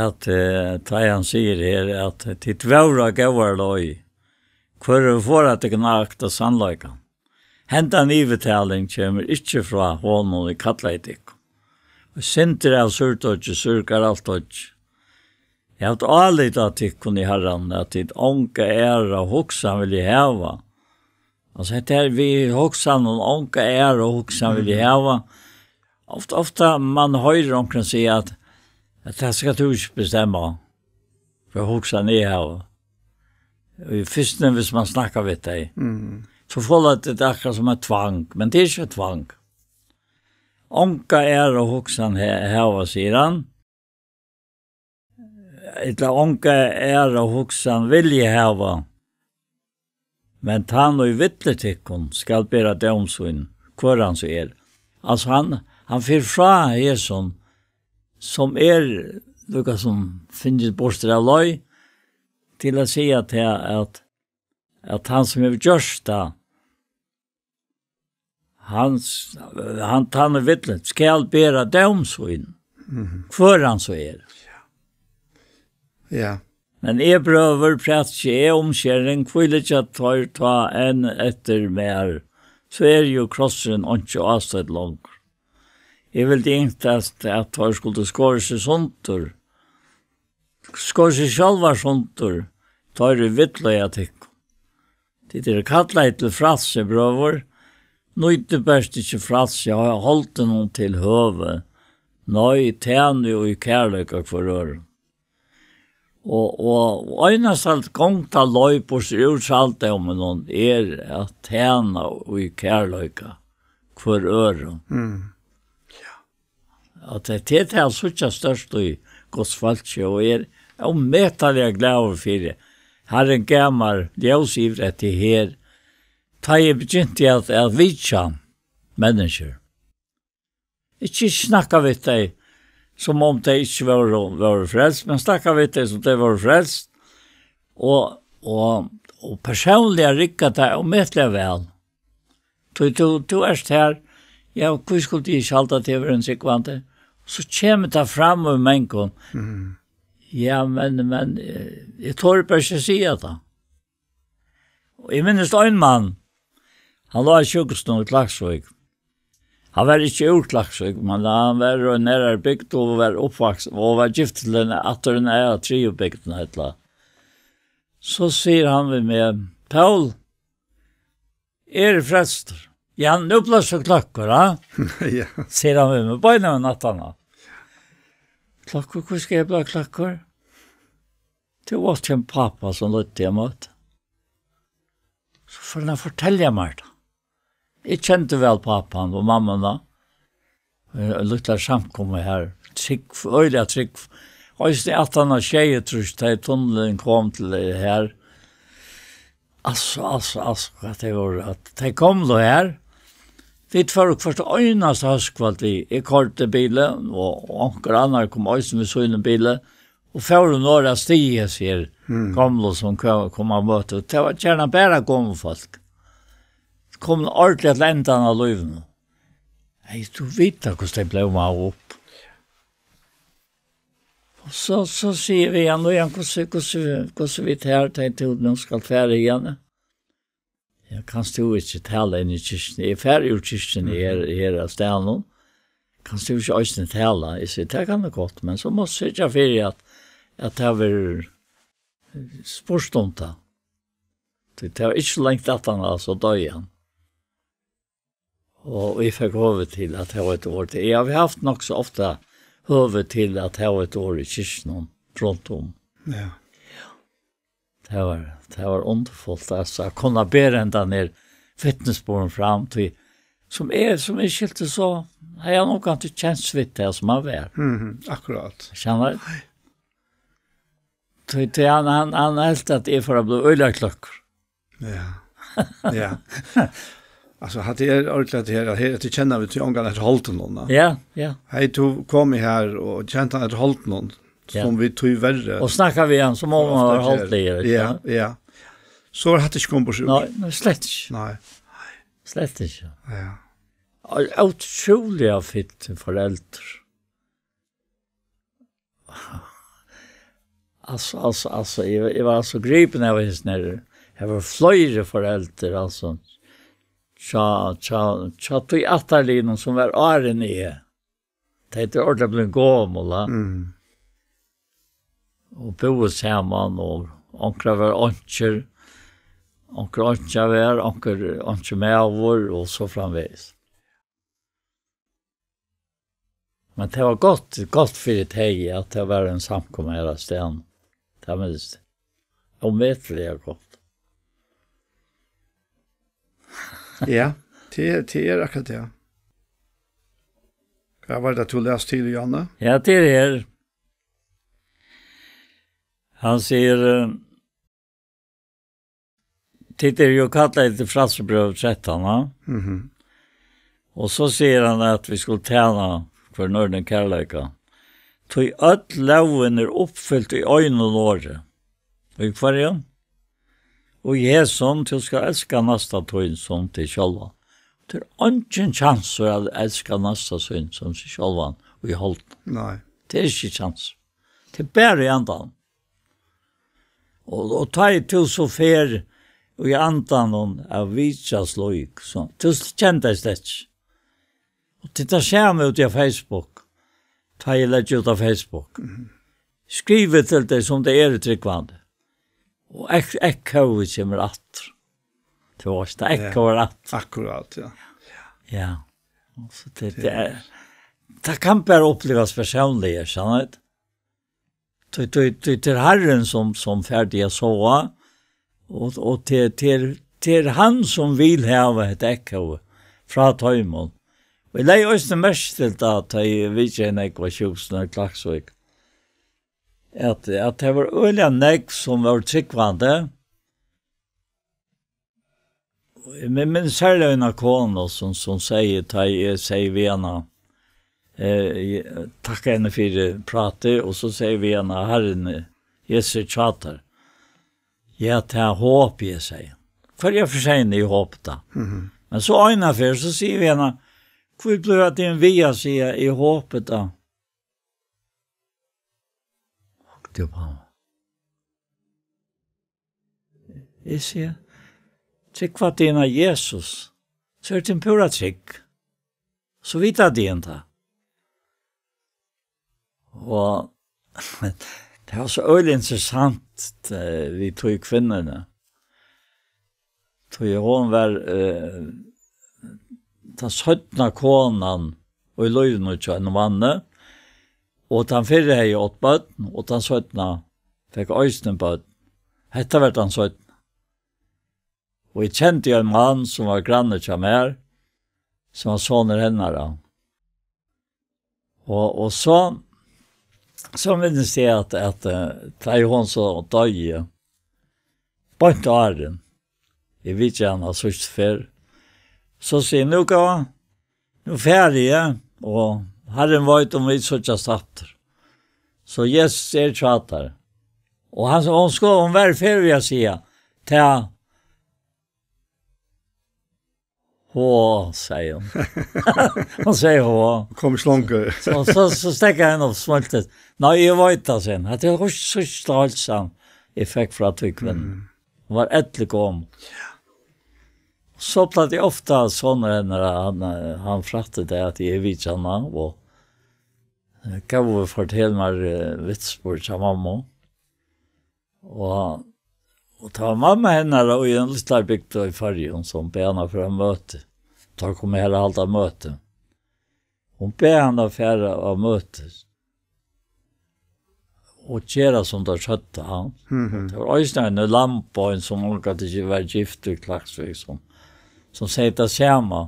At, eh, tá hann sigur her, at tit vóru á góðari leið, hvør hevur forðað tykkum at akta sannleikan? Hendan yvirtaling kemur ikki frá honum, ið kallaði tykkum. Og synd er av súrdeiggj, súrgar alt deiggj. Eg havi álit á tykkum í Harranum, at tit onga aðra hugsan vilja hava. Altso, hetta her við hugsan og onga aðra hugsan vilja hava. Ofta, ofta man hoyrir onkran siga at, at tað skal tú ikki bestemma, hvat hugsan eg havi. Í fyrstuni, hvis man snakkar við tey, mm, so føla tey tað akkurát sum eitt tvang, men tað er ikki eitt tvang. Onga aðra hugsan he-, hava, sigur hann. Ella onga aðra hugsan vilja hava. Men tann, ið villir tykkum, skal bera dóm sín, hvør hann so er. Altso, hann, hann fer frá hesum, sum er, líka sum fingið burtur av leið, til at siga til at, at hann, sum hevur gjørt tað, hann, hann, tann, ið villir, skal bera dóm sín, mhm, hvør hann so er. Ja. Men eg, brøður, prædiki eg umskering, hví liggja teir tá enn eftir mær, so er jú krossurin einki ástøðið longur. Eg vildi ynskt, at, at teir skuldu skorið seg sundur, skorið seg sjálvar sundur, teir ið villleiða tykkum. Tit eru kallaðir til frælsi, brøður. Nýtið bert ikki frælsi holdinum til høvi, nei, tænið í kærleika hvør øðrum. Og, og, og einasta gongda leið burtur úr trældóminum er at tæna í kærleika hvør øðrum. Mm. Ja. At tað, tað er tað at síggja stórt í Guds fólki, og eg eri ómetaliga glaður fyri, Harrin gav mær ljós yvir hetta her, tá eg begynti at, at vitja menniskjur. Ikki, ikki snakka við tey, sum um tey ikki vóru, vóru frelst, men snakka við tey, sum tey vóru frelst, og, og, og persónliga rigga tað ómetaliga væl. Tí tú, tú ert her, ja, hví skuldi eg ikki halda teg vera ein trúgvandi? So kemur tað fram í mongum. Mm. Ja, men, men, eh, eg tori bara ikki at siga tað. Og eg minnist ein mann, hann lá á sjúkrahúsinum í Klaksvík. Hann var ikki úr Klaksvík, men hann var úr nærari bygd og var uppvaksin, og var giftur til ein, aftur ein av triðju bygdina, ella. So sigur hann við meg: "Poul, ert tú frelstur?" "Ja, nú bleivst tú kløkkur, ha?" Ja. Sigur hann við meg, beinanvegin aftaná. "Kløkkur, hví skal eg blíva kløkkur?" "Tú átti ein pápa sum leiddi teg møti." So fór hann at fortelja mær tað. Eg kendi væl pápan og mammuna. Eh, lítla samkomu her. Trúgv, øgiliga trúgv. Eisini aftan á sjeyogtrýss, tá ið tunnilin kom til, eh, her. Altso, altso, altso, hvat tey vóru, at tey komlu her. Vit fóru hvørt einasta hóskvøld við. Eg koyrdi bilin, og, og onkur annar kom eisini við sínum bili. Og fóru norður á Stig, hesi her, mm, gomlu, sum ko-, kom á møti. Og tað var gjarna bara gomul fólk. Komin ordiliga til endan av lívinum. Hey, tú veit hvussu tey blómaðu upp. Og so, so sigi eg við hann: "Nú, Jan, hvussu, hvussu, hvussu vit her, tey tú nú skal fara í hana?" "Ja, kanst tú ikki tala inn í kirkjuni? Eg fari úr kirkjuni her, her av staðnum. Kanst tú ikki eisini tala?" Eg sigi: "Tað kann eg gott, men so mást syrgja fyri, at, at tað verður spurt um tað." Tí tað var ikki so langt aftan á, so doyði hann. Og eg fekk høvi til at hava eitt orð. Eg havi havt nokk so ofta høvi til at hava eitt orð í kirkjunum rundt um. Ja. Tað var, tað var undurfult, altso, at kunna bera hendan her vitnisburðin fram, tí sum eg, sum eg skilti, so hevði hann ongantíð kent við tað, sum hann var. Mhm, akkurát. Skilur? Tí, tí hann, hann, hann helt, at eg fór at blíva øgiliga kløkkur. Ja. Ja. Altso, hatta er ordiliga, at her, her, at kenna vit tí ongan eftir holdinum, da. Ja, ja. Hey, tú kom her og kjent hann eftir holdinum, ja, sum vit tíverri Og snakka við hann sum um hann var ofta ger. Holdligur, ja, ja. Ja. So er hatta ikki komið burtur úr. Nei, nei, slett ikki. Nei. Slett ikki. Ja. Ó-, ótrúliga fitt foreldur. Altso, altso, altso, eg, eg var so gripin av hesum her. Her var fleiri foreldur, altso. Tja, tja, tja, tí ættarliðnum sum var áðrenn eg. Tey eru ordiliga blivin gomul, ha? Mm. Og búðu saman, og onkra var einkjur, onkur einkja var, onkur einkjumaður, og so framvegis. Men tað var gott, gott fyri tey, at tað var ein samkoma her á staðnum. Tað minnist eg. Ómetaliga gott. Ja, tað, tað er akkurát tað. Hvat var tað, tú las til, Janne? Ja, tað er her. Hann sigur, eh, Tit eru jo kallaði til Frelsebræv trettan, ha? Mhm. Og so sigur hann, at vit skulu tæna hvør annan í kærleika. Tí øll lógin er uppfylt í einum orði. Og í hvørjum? Og í hesum, tú skalt elska næsta tín sum teg sjálvan. Tað er eingin kjansur at elska næsta sín sum seg sjálvan í holdinum. Nei. Tað er ikki kjansur. Tað er bara í andanum. Og, og tá ið tú so fer í andanum at vitja slík, so tú kennir tey slett ikki. Og tað er tað sama úti á Facebook. Tá eg leggi út á Facebook. Mhm. Skrivi til tey sum tey eru trúgvandi. Og ek-, ekkoið kemur aftur. Tú veitst, tað ekkoar aftur. Akkurát, ja. Ja. Og so tað, tað er, tað kann bara upplivast persónliga, skilur tú? Tí, tí, tí, tað er Harrin sum, sum fær teg at sova, og, og tað, tað er, tað er hann sum vil hava hetta ekkoið frá teimum. Og eg legði eisini merki til tað, tá eg vitjaði nógv á sjúkrahúsinum í Klaksvík. at, at tað var øgiliga nógv, sum var trúgvandi. Men, men særliga eina konu, sum, sum segði, tá eg segði við hana, eh, eg takka henni fyri prátið, og so segði við hana, Harrin, Jesus er hjá tær. Ja, tað hopi eg, segði hon. Hvørja ferð segði hon, eg hopi tað. Mhm. Men so eina ferð, so sigi eg við hana, hví blívur tú við at siga, eg hopi tað? Hugdi upp á hana. Eg sigi, trúgva tygum á Jesus, so eru tygum púra trygg. So vita tygum tað. Og tað var so øgiliga interessant, eh, við tí kvinnuni. Tí hon var, eh, tann seinna konan í lívinum hjá einum manni, og tann fyrri hevði átt børn, og tann seinna fekk eisini børn. Hetta var tann seinna. Og eg kendi ein mann, sum var granni hjá mær, sum var sonur hennara. Og, og so, so minnist eg, at, at, eh, tá ið hon so doyði, beint áðrenn eg vitjaði hana síðstu ferð, so sigi eg, nú góða, nú fari eg, og Harrin veit, um vit síggjast aftur. So Jesus er hjá tær. Og hann, hon, sko, hon var í ferð við at siga, tað, hó, segði hon. Hon segði hó. Kom ikki longur. So, so, so stekk hann upp og smílti. Nei, eg veit tað, segði hann. Hetta er síðsta heilsan, eg fekk frá tí kvinnu. Mm. Hon var elliga gomul. So plagdi ofta sonur hennara, hann, eh, hann frætti tað, at eg vitjaði hana, og, eh, góði, fortel mær, eh, vitnisburð hjá mammu. Og, og tað var mamma hennara í ein lítlari bygd í Føroyum, sum bað hana fara á møti. Teir komu har at halda møti. Hon bað hana fara á møti og gera, sum teir søgdu, ha. Mhm. Tað var eisini ein lampa, ein sum ongantíð ikki var gift í Klaksvík, sum, sum segði tað sama.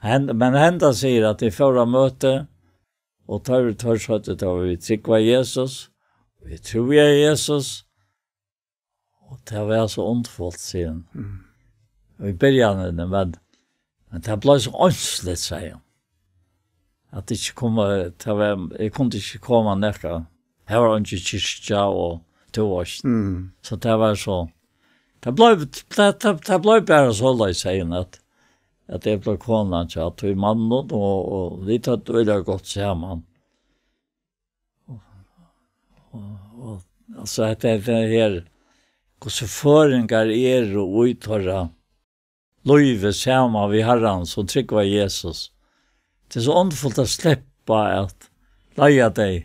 Hen-, men henda sigur, at eg fór á møti, og teir, teir søgdu, at vit trúgva Jesus, vit trúgva Jesus, og tað var so undurfult, sigur hon. Mm. Og í byrjanini, men, men tað bleiv so einsligt, segði hon. At ikki koma, tað var, eg kundi ikki koma nakað. Her var eingin kirkja og tú veitst. Mm. So tað var so, tað bleiv, tað, tað, tað bleiv bara soleiðis, segði hon, at, at eg bleiv konan hjá tí manninum, og, og vit høvdu øgiliga gott saman. Og, og, altso, hetta, hetta her, hvussu føroyingar eru í teirra lívi saman við Harran, sum trúgva Jesus. Tað er so undurfult at sleppa at leiða tey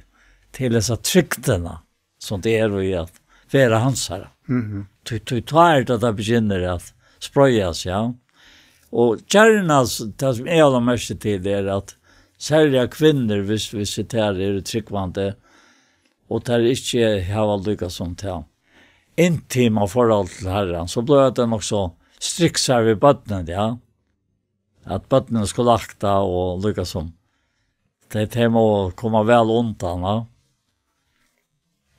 til hesa trygdina, sum tað er í at vera hansara. Mhm. Tí, tí tá er tað, tað begynnar at spreiða seg, ja. Og gjarna s-, tað sum eg havi lagt merki til, er at serliga kvinnur, hvis, hvis tær eru trúgvandi, og tær ikki hava líka sum tað intima forhold til Harran, so blívur tað nokk so striksar við børnini, ja. At børnini skulu akta og líka sum. Tey, tey má koma væl undan, ja.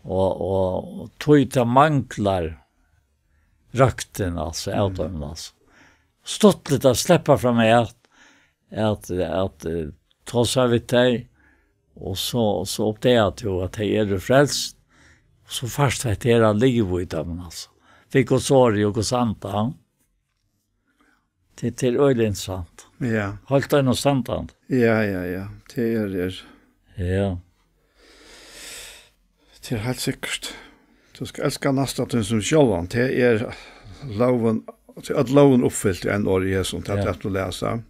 Og, og, og tí tað manglar røktina, altso, av Mm. teimum, altso. Stuttligt at sleppa fram at, at, at, eh, tosa við tey, og so, so uppdagar tú, at tey eru frelst, og so fært tú hetta her at liva í teimum, altso. Við Guds orð og Guds anda. Tað, tað er øgiliga interessant. Ja. Heilt einastandandi. Ja, ja, ja. Tað er, er. Ja. Tað er heilt sikkurt. Tú skalt elska næsta tín sum sjálvan. Tað er lógin, tað er øll lógin uppfylt í einum orði í hesum, tað Ja. er tað tú lesur.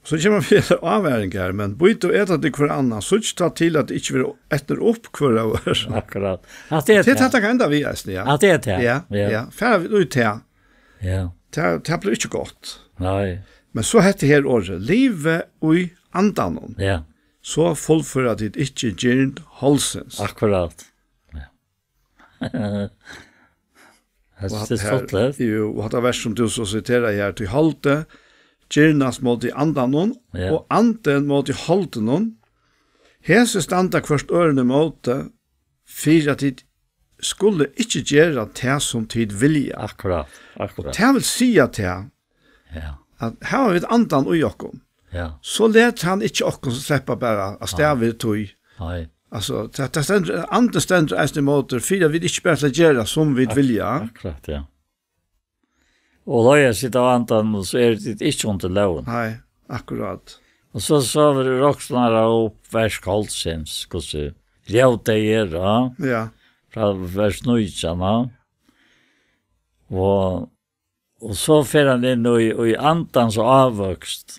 So kemur fyri ávaring her, men bíða og eta tygum hvør annan, síggj tá til at tað ikki verður etið upp hvør av øðrum. Akkurát. At tað er Tað er tað. tað, tað kann enda við eisini, ja. At tað er tað. Ja, Ja. ja. Fara vit út her. Ja. Tað, tað blívur ikki gott. Nei. Men so hetta her orðið, liva í andanum. Ja. So fullføra tit ikki girnd holdsins. Akkurát. Ja. Hetta Og er hatta her, stuttligt. Jú, og hatta vers sum tú so siterar her, tí holdið girnast móti andanum, Ja. og andin móti holdinum, Hesi standa hvørt øðrum ímóti, fyri at tit skulu ikki gera tað, sum tit vilja. Akkurát, akkurát. Tað vil siga tað, ja, at hava vit andan í okkum, ja, so let hann ikki okkum sleppa bara av stað við tí. Nei. Altso, tað, tað stendur, andin stendur eisini ímóti, fyri at vit ikki bara skal gera, sum vit vilja. Akkurát, ja. Og leiða tit av andanum, so eru tit ikki undir lógina. Nei, akkurát. Og so, so roksnar hann upp vers tólvsins, hvussu ljóð tey eru, ja. Ja. Frá vers nítjan, ja. Og, og so fer hann inn í, í andans ávøkst,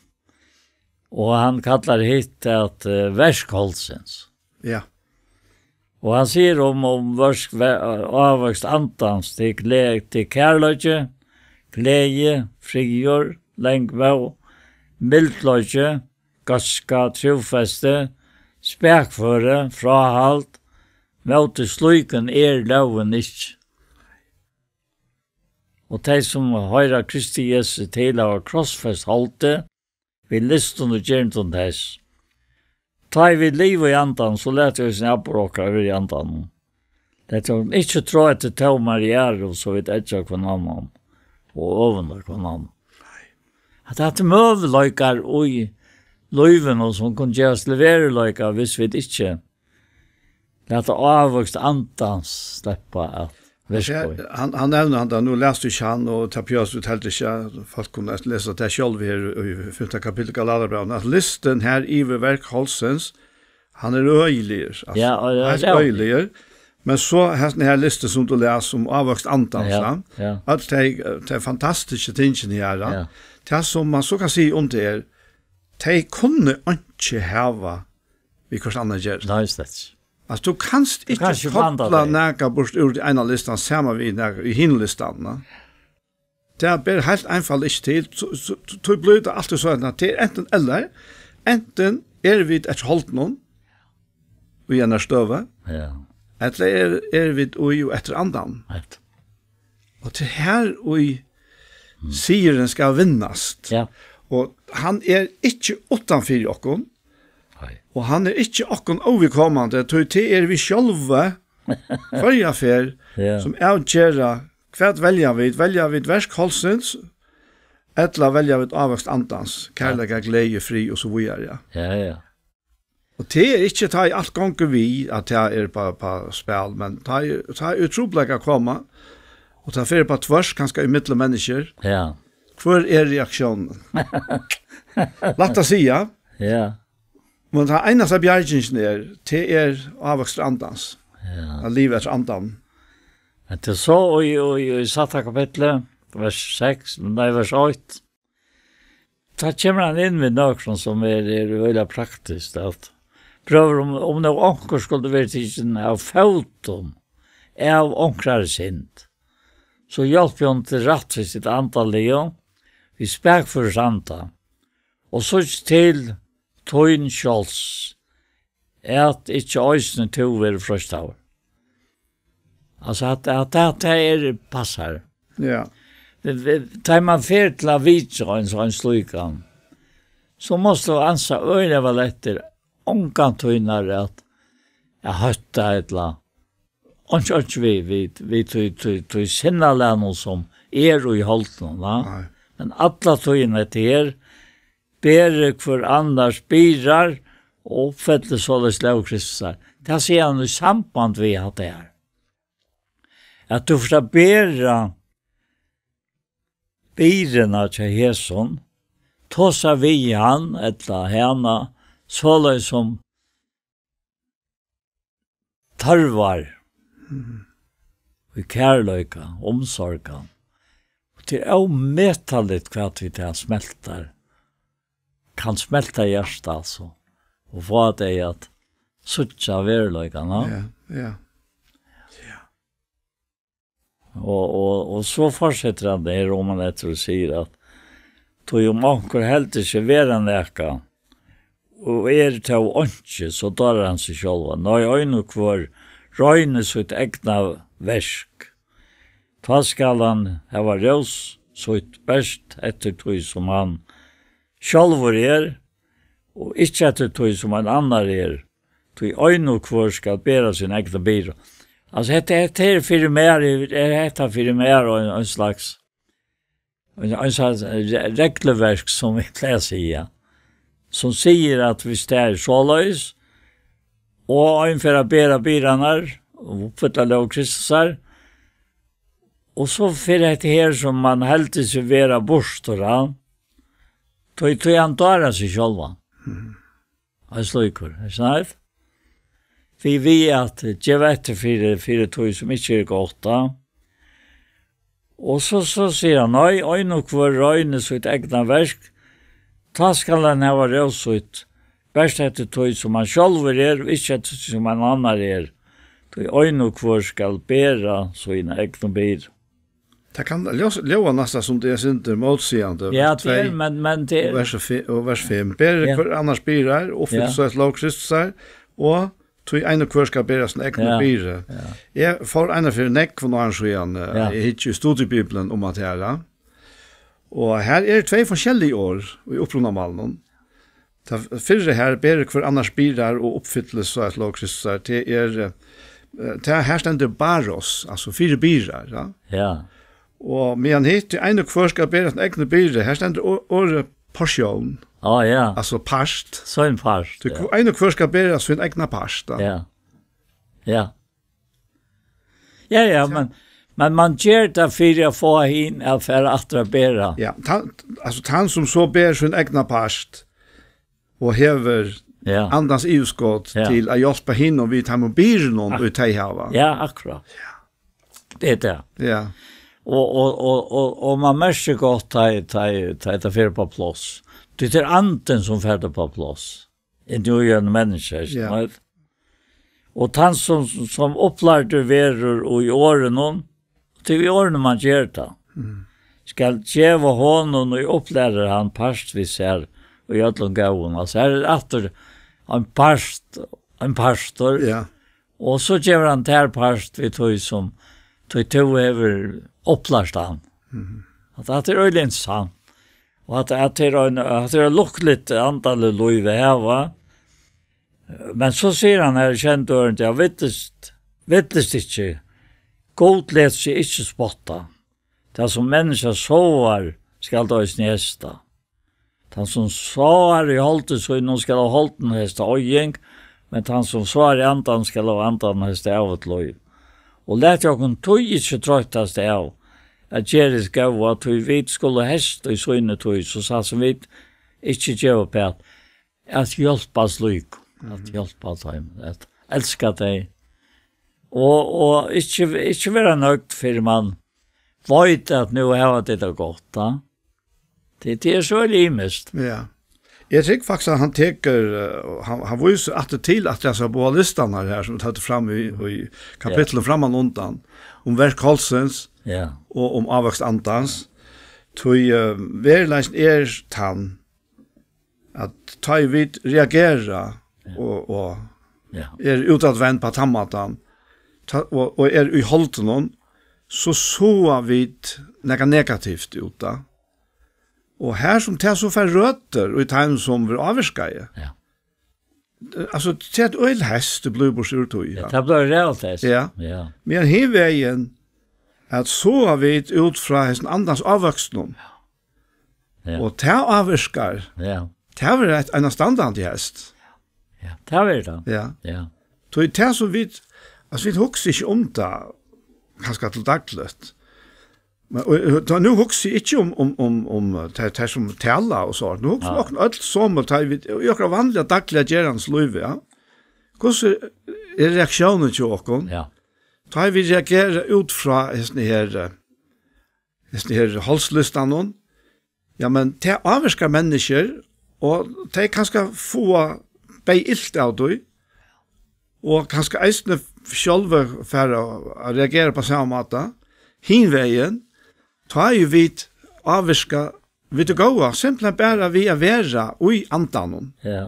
og hann kallar hitt at, eh, verk holdsins. Ja. Og hann sigur um, um vørsk, ve-, ávøkst andans, til gle-, til kærleiki, gleði, friður, langmóð, mildleiki, góðska, trúfesti, spakføri, fráhald, móti slíkum er lógin ikki. Og tey, sum hoyra Kristi Jesu til, hava krossfest holdið við lystum og gerndum tess. Tá ið vit liva í andanum, so latið eisini avboð okkara vera í andanum. Latið okkum ikki tráa eftir tómari æru, so vit eggja hvønn annan og øvunda hvønn annan. At tað eru møguleikar í lívinum, sum kunnu gerast til veruleika, hvis vit ikki lata ávøkst andans sleppa at virka í. Hann, hann nevnir hann tá, nú las tú ikki hann, og tað behøvist tú heldur ikki, at fólk kunnu lesa tað sjálv her í fimta kapitli Galatiabrævinum, at listin her yvir verk holdsins, hann er øgiligur, altso, ja, og heilt øgiligur. Men so hesin her listin, sum tú las um ávøkst andans, ja, ja, øll tey, tey fantastisku tingini her, ja, tað sum man so kann siga um tað er, tey kunnu einki hava við hvørt annað at gera. Nei, slett. Altso, tú kanst ikki kopla nakað burt úr tí eina listan saman við nakað í hin listan, na? Tað ber heilt einfalt ikki til. So, so, so, tí blívur tað altíð so, at tað er antin ella, antin eru vit eftir holdinum í einari støðu, ja, ella er, eru vit í og eftir andanum. Heilt. Og tað er her, ið sigurin skal vinnast. Ja. Og hann er ikki uttan fyri okkum. Nei. Og hann er ikki okkum óviðkomandi, tí tað er vit sjálvi, hvørja ferð, ja, sum avgera, hvat velja vit? Velja vit verk holdsins, ella velja vit ávøkst andans, kærleika, gleði, frið og so víðari, ja. Ja, ja. Og tað er ikki, tá ið alt gongur við, at tað er bara, bara spæl, men tá ið, tá ið trupulleikar koma, og tað fer upp á tvørs, kanska ímillum menniskju, ja, hvør er reaktiónin? Lætt at siga. Ja. Men tann einasta bjargingin er, tað er ávøkstur andans. Ja. At liva eftir andanum. Men tað er so í, í, í sætta kapitli, vers seks, nei, vers eitt. Tá kemur hann inn við nøkrum sum er, er øgiliga praktiskt, at brøður, um, um nú onkur skuldi verið tikin av fótum av onkrari synd, so hjálp honum til rætt við sítt andaliga, við spakføris anda, og síggj til tín sjálvs, at ikki eisini tú verður freistaður. Altso, at, at, at tað er, passar. Ja. Vi, vi, tá man fer til at vitja ein, ein slíkan, so mást tú ansa øgiliga væl eftir, ongantíð nær at, at hótta ella, einki, einki við, við, við tí, tí, tí sinnalagnum, sum er í holdinum, va? Nei. Men alla tíðina hetta her, berið hvør annars byrðar og uppfyllið soleiðis lóg Kristusar. Tað sigur hann í samband við hatta her. At tú fert at bera byrðina hjá hesum, tosa við hann ella hana, soleiðis sum tørvar, mhm, í kærleika, umsorgan. Og tað er ómetaligt, hvat við tað smeltar. Kann smelta hjartað, altso. Og fáa tey at síggja veruleikan, ja. Ja, ja. Ja. Og, og, og so fortsetur hann her, um hann eftir og sigur at, tí um onkur heldur seg vera nakað, og er tó einki, so dárar hann seg sjálvan. Nei, ein og hvør roynir sítt egna verk. Tá skal hann hava rós sítt bert eftir tí, sum hann sjálvur er, og ikki eftir tí, sum ein annar er, Tí ein og hvør skal bera sín egna byrðu. Altso, hetta, hetta er fyri mær, er hetta fyri mær ein, ein slags, ein, ein slags re-, regluverk, sum vit plaga at siga, sum sigur, at viss tað er soleiðis, og ein fer at bera byrðarnar, og uppfylla lóg Kristusar, og so fer hetta her, sum mann heldur seg vera burtur, ja, tí, tí hann dárar seg sjálvan. Ein slíkur, ikki sant? Við, við at geva eftir fyri, fyri tí, sum ikki er gott, tá. Og so, so sigur hann, nei, ein og hvør royni sítt egna verk, tá skal hann hava rós sítt, bert eftir tí, sum hann sjálvur er, og ikki eftir tí, sum ein annar er. Tí ein og hvør skal bera sína egnu byrðu. Tað kann ljós-, ljóða næstan sum tað er sindur mótsigandi. Ja, tað er, men, men tað er og vers fi-, og vers fimm. Ber hvør annars byrðar, og uppfyll so eitt lóg Kristusar, og tí ein og hvør skal bera sína egnu byrðu. Eg fór eina ferð nógv fyri nógv árum síðan, eh, eg hyggi í Studiebibelen um at her, og her eru tvey forskellig orð í upprunamálinum. Tað fyrra her, ber hvør annars byrðar og uppfyllir so eitt lóg Kristusar, tað er, eh, tað her stendur baros, altso fyri byrðar, ja. Ja. Og meðan hitt, ein og hvør skal bera sína egnu byrðu, her stendur o-, orðið porsjón. Á, ja. Altso part. So ein part, ja. Ein og hvør skal bera sín egna part, ja. Ja. Ja. Ja, ja, men, men mann ger tað fyri at fáa hin at fara aftur at bera. Ja, tann, altso, tann sum so ber sín egna part og hevur andans yvirskot til at hjálpa hinum við teimum byrðunum, ið tey hava. Ja, akkurát. Tað er tað. Ja. Og, og, og, og, og mann merkir gott, tá, tá, tá tað fer upp á pláss. Tað er andin, sum fer upp á pláss. Inn í ein menniskja, ja. Og tann sum, sum upplærdur verður í orðinum, tí í orðinum mann ger tað, skal geva honum, ið upplærir hann, part við sær í øllum góðum. Altso, her er aftur ein part, ein partur. Ja. Og so gevur hann tær part við tí sum, tí tú hevur upplært hann. Mhm. At, at tað er øgiliga interessant. Og at, at tað er ein, at tað er lukkuligt andaligt lív at hava. Men so sigur hann her, kent ørindi, ja, villist, villist ikki. Gud let seg ikki spotta. Tað sum menniskja sáar, skal tað eisini heysta. Tann sum sáar í holdi sínum, skal av holdinum heysta oyðing, men tann sum sáar í andanum, skal av andanum heysta ævigt lív. Og lat okkum tí ikki troyttast av at gera hið góða, tí vit skulu heysta í síni tíð, so satt sum vit ikki geva upp at, at hjálpa slíkum, at hjálpa teimum, at elska tey. Og, og ikki, ikki vera nøgd, fyrr mann veit, at nú hava tey tað gott, tá. Tað, tað er so ymiskt. Ja. Eg trúgvi faktiskt, at hann tekur, eh, hann, hann vísir aftur til, at hesar báðar listarnar her, sum vit høvdu fram í, í kapitlinum frammanundan, um verk holdsins og um ávøkst andans. Tí, eh, veruleikin er tann, at tá ið vit reagera og, og eru útatvend á tann mátan, tá, og, og eru í holdinum, so sáa vit nakað negativt út, tá. Og her sum tað so fær røtur í teimum, sum verða ávirkaðir. Ja. Altso, tað er eitt øgiliga hest, tað blívur burtur úr tí, ja. Ja, tað blívur realt hest. Ja. Ja. Men hin vegin, at sáa vit út frá hesum andans ávøkstum. Ja. Og tað ávirkar. Ja. Tað verður eitt einastandandi hest. Ja, tað verður tað. Ja. Ja. Tí tað sum vit, altso, vit hugsa ikki um tað, kanska til dagligt. Men, og, og, tá, nú hugsi eg ikki um, um, um, um, eh, tær, tær sum tala og so. Nú hugsi eg um okkum øll somul, tá vit, í okkara vanliga dagliga gerandis lívi, ja. Hvussu er reaktiónin hjá okkum? Ja. Tá vit reagera út frá hesum her, eh, hesum her holdslistanum, ja, men tað ávirkar menniskjur, og tey kanska fáa bæði ilt av tí, og kanska eisini sjálvi fara at reagera á sama máta. Hin vegin, tá ið vit ávirka við tí góða, simpelthen bara við at vera í andanum. Ja.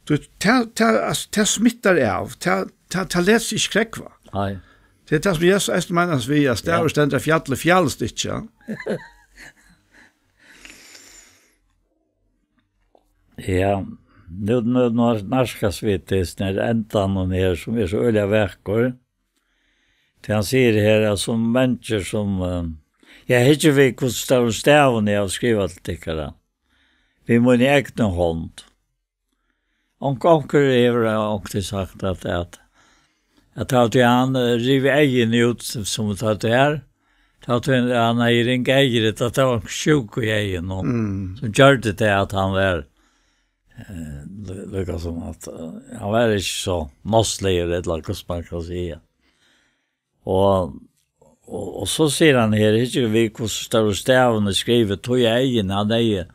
Tú, tað, tað, altso, tað smittar av, tað, tað, tað letur seg ikki krógva. Nei. Tað er tað, sum Jesus eisini meinar við, at stavur stendur á fjalli, fjalist ikki, ja. Ja. Nú, nú, nú nærkast vit til sånn her endan og her, sum er so øgiliga vakur. Tí hann sigur her, at sum menniskjur sum, eh, ja, hyggi við, hvussu stórum stavum eg havi skrivað til tykkara. Við míni egnu hond. Onk-, onkur hevur onkuntíð sagt at, at, at tá tí hann, eh, riv eyguni út sum, sum tá tí her, tá tí hann hevði ring eygu, at tað var sjúka eygu, Mm. sum gjørdi tað at hann var, eh, lí-, líka sum at, eh, hann var ikki so náttligur, ella hvussu man kann siga. Og, og, og so sigur hann her, hyggi við, hvussu stórum stavum er skrivað, tí eyguni, hann hevði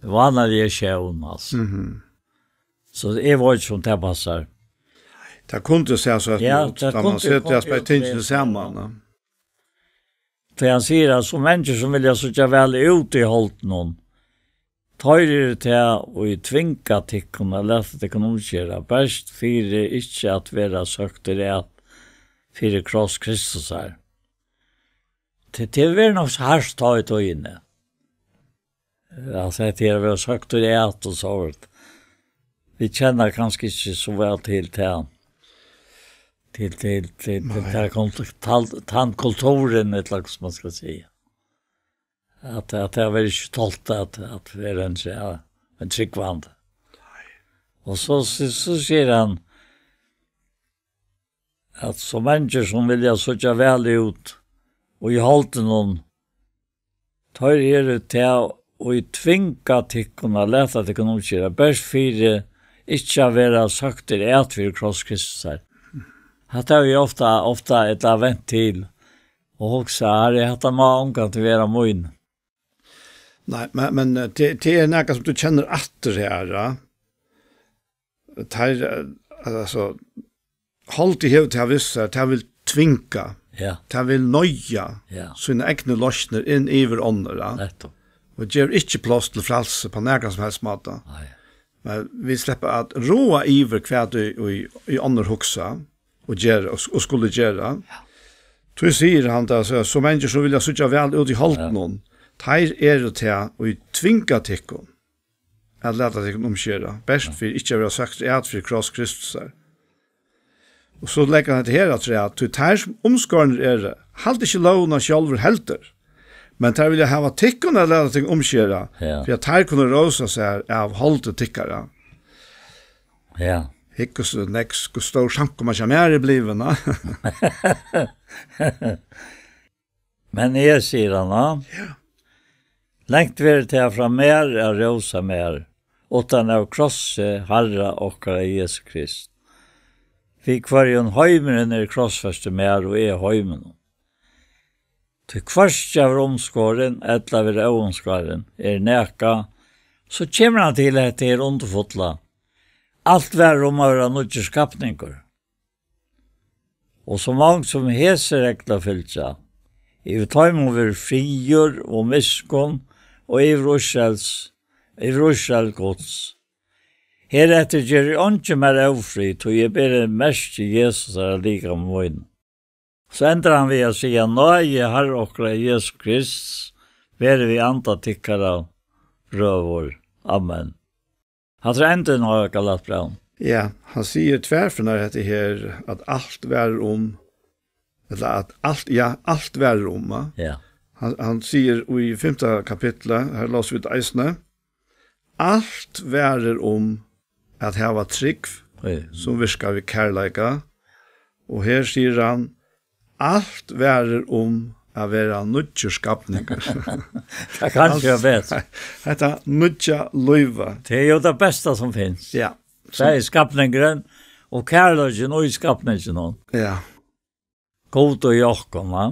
vánaliga sjón, altso. Mhm. So eg veit ikki, um tað passar. Tað kundi sæð so Ja, út, tað tá man kundi setir komið as bæði út tingini við saman, ja. Tí hann sigur, at sum menniskjur sum vilja síggja væl út í holdinum, teir eru tað, ið tvinga tykkum at lata tykkum umskera, bert fyri ikki at verða søktir at fyri kross Kristusar. Tað, tað verður nokk so hart tá í tíðini. Altso, hetta her verður sagt í at og so. Vit kenna kanska ikki so væl til tað. Til, til, til, til Nei. tað kom til tal-, tann kulturin, ella hvat man skal siga. At, at tað verður ikki tolt at, at vera ein, ja, ein trúgvandi. Og so, so, so sigur hann, at so mangir sum vilja síggja væl út, og í holdinum, teir eru tað, ið tvinga tykkum at lata tykkum umskera, bert fyri ikki at verða søktir at fyri kross Kristusar. Hatta havi eg ofta, ofta ella vent til, og hugsa, Harri, hatta má ongantíð vera mín. Nei, men, men, eh, tað, tað er nakað sum tú kennir aftur her, ja. Teir, eh, altso, holdið hevur tað við sær, tað vil tvinga, Ja. tað vil noyða Ja. sínar egnu loysnir inn yvir onnur, ja. Nettupp. Og gevur ikki pláss til frælsi á nakran sum helst máta. Nei. Men vit sleppa at ráða yvir hvat í, í, í onnur hugsa og gera og, og skulu gera. Ja. Tí sigur hann tað, so, so mangir sum vilja síggja væl út í holdinum, Ja. teir eru tað, ið tvinga tykkum at lata tykkum umskera, bert Ja. fyri ikki at verða søktir at fyri kross Kristusar. Og so leggur hann hetta her afturat, tí teir sum umskornir eru, halda ikki lógina sjálvir heldur, men teir vilja hava tykkum at lata tykkum umskera, Ja. fyri at teir kunnu rósa sær av holdi tykkara. Ja. Hygg, hvussu nógv, hvussu stór samkoma hjá mær er blivin, ha? Men eg, sigur hann, ha? Ja. Langt veri tað frá mær at rósa mær, uttan av krossi Harra okkara Jesu Krist, við hvørjum heimurin er krossfestur mær og eg heiminum. Tí hvørki at vera umskorin ella at vera óumskorin er nakað, so kemur hann til hetta her undurfulla. Alt var um at vera nýggjur skapningur. Og so mong sum hesi reglu fylgja, yvir teimum verður friður og miskunn og yvir Ísraels, yvir Ísrael Guds. Hereftir geri eingin mær ófrið, tí eg beri merki Jesusar á likami mínum. So endar hann við at siga, Náði Harra okkara Jesu Krists veri við anda tykkara, brøður. Amen. Hatta er endin á Galatbrævinum. Ja, hann sigur tvær ferðir hetta her, at alt var um, ella at alt, ja, alt var um, va? Ja. Hann, hann sigur í fimta kapitli, her lósu vit eisini, alt var um at hava trúgv, Ja. sum virkar við kærleika. Og her sigur hann, alt var um at vera nýggjur skapningur. Tað kann ikki vera betri. Hetta nýggja lívið. Tað er jú tað besta sum finst. Ja. Tað er skapningurin og kærleikin í skapninginum. Ja. Gud og í okkum, va?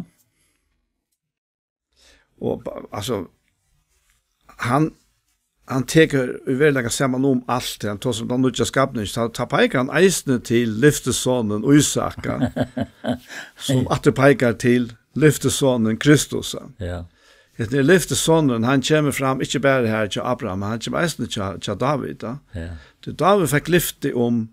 Og ba-, altso, hann, hann tekur í veruleikanum saman um alt, hann tosar um tann nýggja skapningin, tá, tá peikar hann eisini til lyftisonin Ísaka, sum aftur peikar til lyftisonin Kristus. Ja. Hesin er lyftisonurin, hann kemur fram ikki bara her hjá Abraham, men hann kemur eisini hjá, hjá Dávid, ja. Ja. Tí Dávid fekk lyfti um,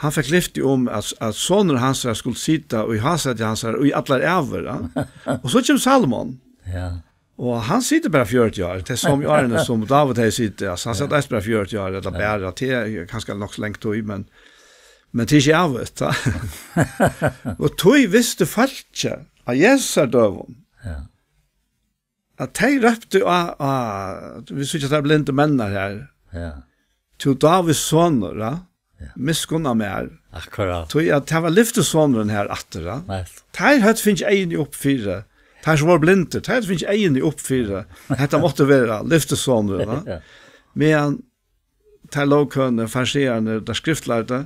hann fekk lyfti um, at, at sonur hansara skuldi sita í hásæti hansara í allar ævir, ja. Og so kemur Salomon. Ja. Og hann situr bara fjøruti ár, tað er sum í árini sum Dávid hevði sitið, altso, hann sat eisini bara fjøruti ár, ella bara, tað er kanska nokk so langt í, men, men tað er ikki avgjørt, tá. Og tí vistu fólkið á Jesusar døgum, ja, at tey róptu á, á, vit síggja teir blindu menninar her, ja, tú Dávids sonur, ja? Ja. Miskunna mær. Akkurát. Tí at tað var lyftisonurin her aftur, ja? Nei. Teir høvdu fingið eyguni upp fyri, teir sum vóru blindir, teir høvdu fingið eyguni upp fyri, hetta mátti vera lyftisonurin, ja? Ja. Meðan teir lógkønu, fariseararnir, teir skriftlærdu,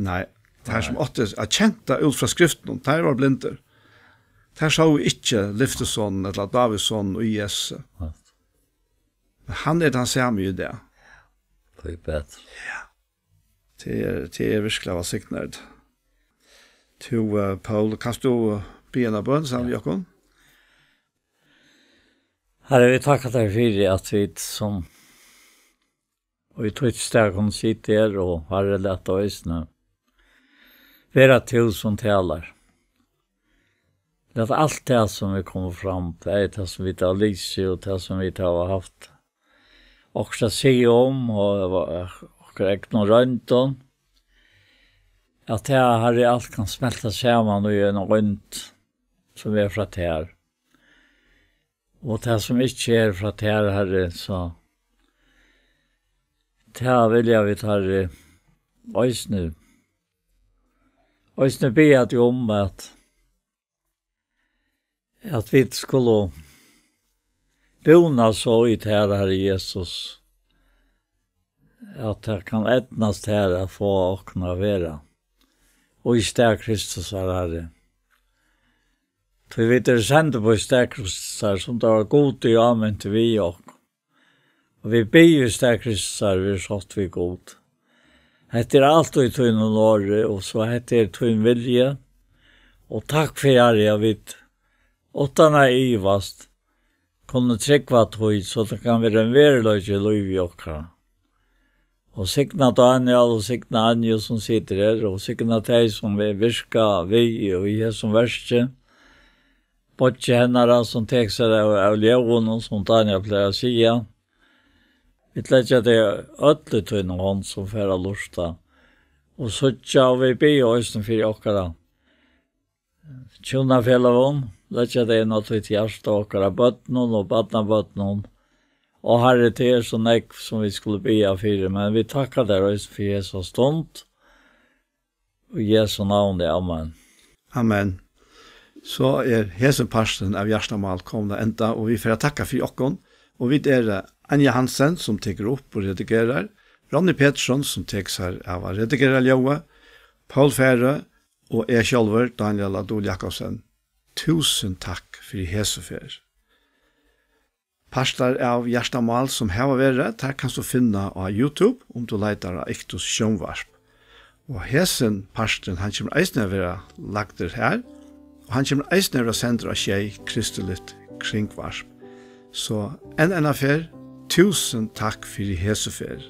nei, teir sum áttu at kent tað út frá skriftunum, teir vóru blindir. Teir sóu ikki lyftisonin ella Dávids son í Jesusi. Nei. Men hann er tann sami í dag. Tað er betur. Ja. Tað er, tað er virkuliga vælsignað. Tú, eh, Poul, kanst tú, eh, biðja eina bøn saman við okkum? Harri, vit takka tær fyri, at vit sum í títt stað kunnu sita her, og Harri, lat tað eisini vera tú, sum talar. Lat alt tað, sum er komið fram, bæði tað, sum vit hava lisið, og tað, sum vit hava havt okkurt at siga um, og okkara egnu royndum, at tað, Harri, alt kann smelta saman í eina roynd, sum er frá tær. Og tað, sum ikki er frá tær, Harri, so tað vilja vit, Harri, eisini, eisini biðja teg um, at at vit skulu búna so í tær, Harri Jesus, at tað kann eydnast tær at fáa okkum at vera í stað Kristusar, Harri. Tí vit eru send upp í stað Kristusar, sum tað var Gud, ið áminti við okkum. Og vit biðja í stað Kristusar, ver sátt við Gud. Hetta er alt í tínum orði, og so hetta er tín vilji. Og takk fyri, Harri, at vit, uttan at ivast, kunnu trúgva tí, so tað kann vera ein veruleiki í lívi okkara. Og signa Daniel og signa Anju, sum situr her, og signa tey, sum vil virka við í hesum verki. Beiggi hennara, sum tekur sær av, av ljóðunum, sum Daniel plagar at siga. Vit leggja tey øll í tína hond, sum fara at lurta og síggja, og vit biðja eisini fyri okkara hjúnafeløgum, leggja tey inn á títt hjarta, okkara børnum og barnabørnum. Og Harri, tað er so nógv, sum vit skulu biðja fyri, men vit takka tær eisini fyri hesa stund. Í Jesu navni, amen. Amen. So er hesin parturin av Hjartamál komin at enda, og vit fara at takka fyri okkum. Og vit eru Anja Hansen, sum tekur upp og redigerar, Ronny Petersson, sum tekur sær av at redigera ljóðið, Poul Færø og eg sjálvur, Daniel Adol Jakobsen. Túsund takk fyri hesa ferð. Partar av Hjartamál, sum hava verið, tær kanst tú finna á YouTube, um tú leitar á Iktus Sjónvarp. Og hesin parturin, hann kemur eisini at vera lagdur har, og hann kemur eisini at vera sendur á Sjey, kristiligt kringvarp. So enn eina ferð, túsund takk fyri hesa ferð.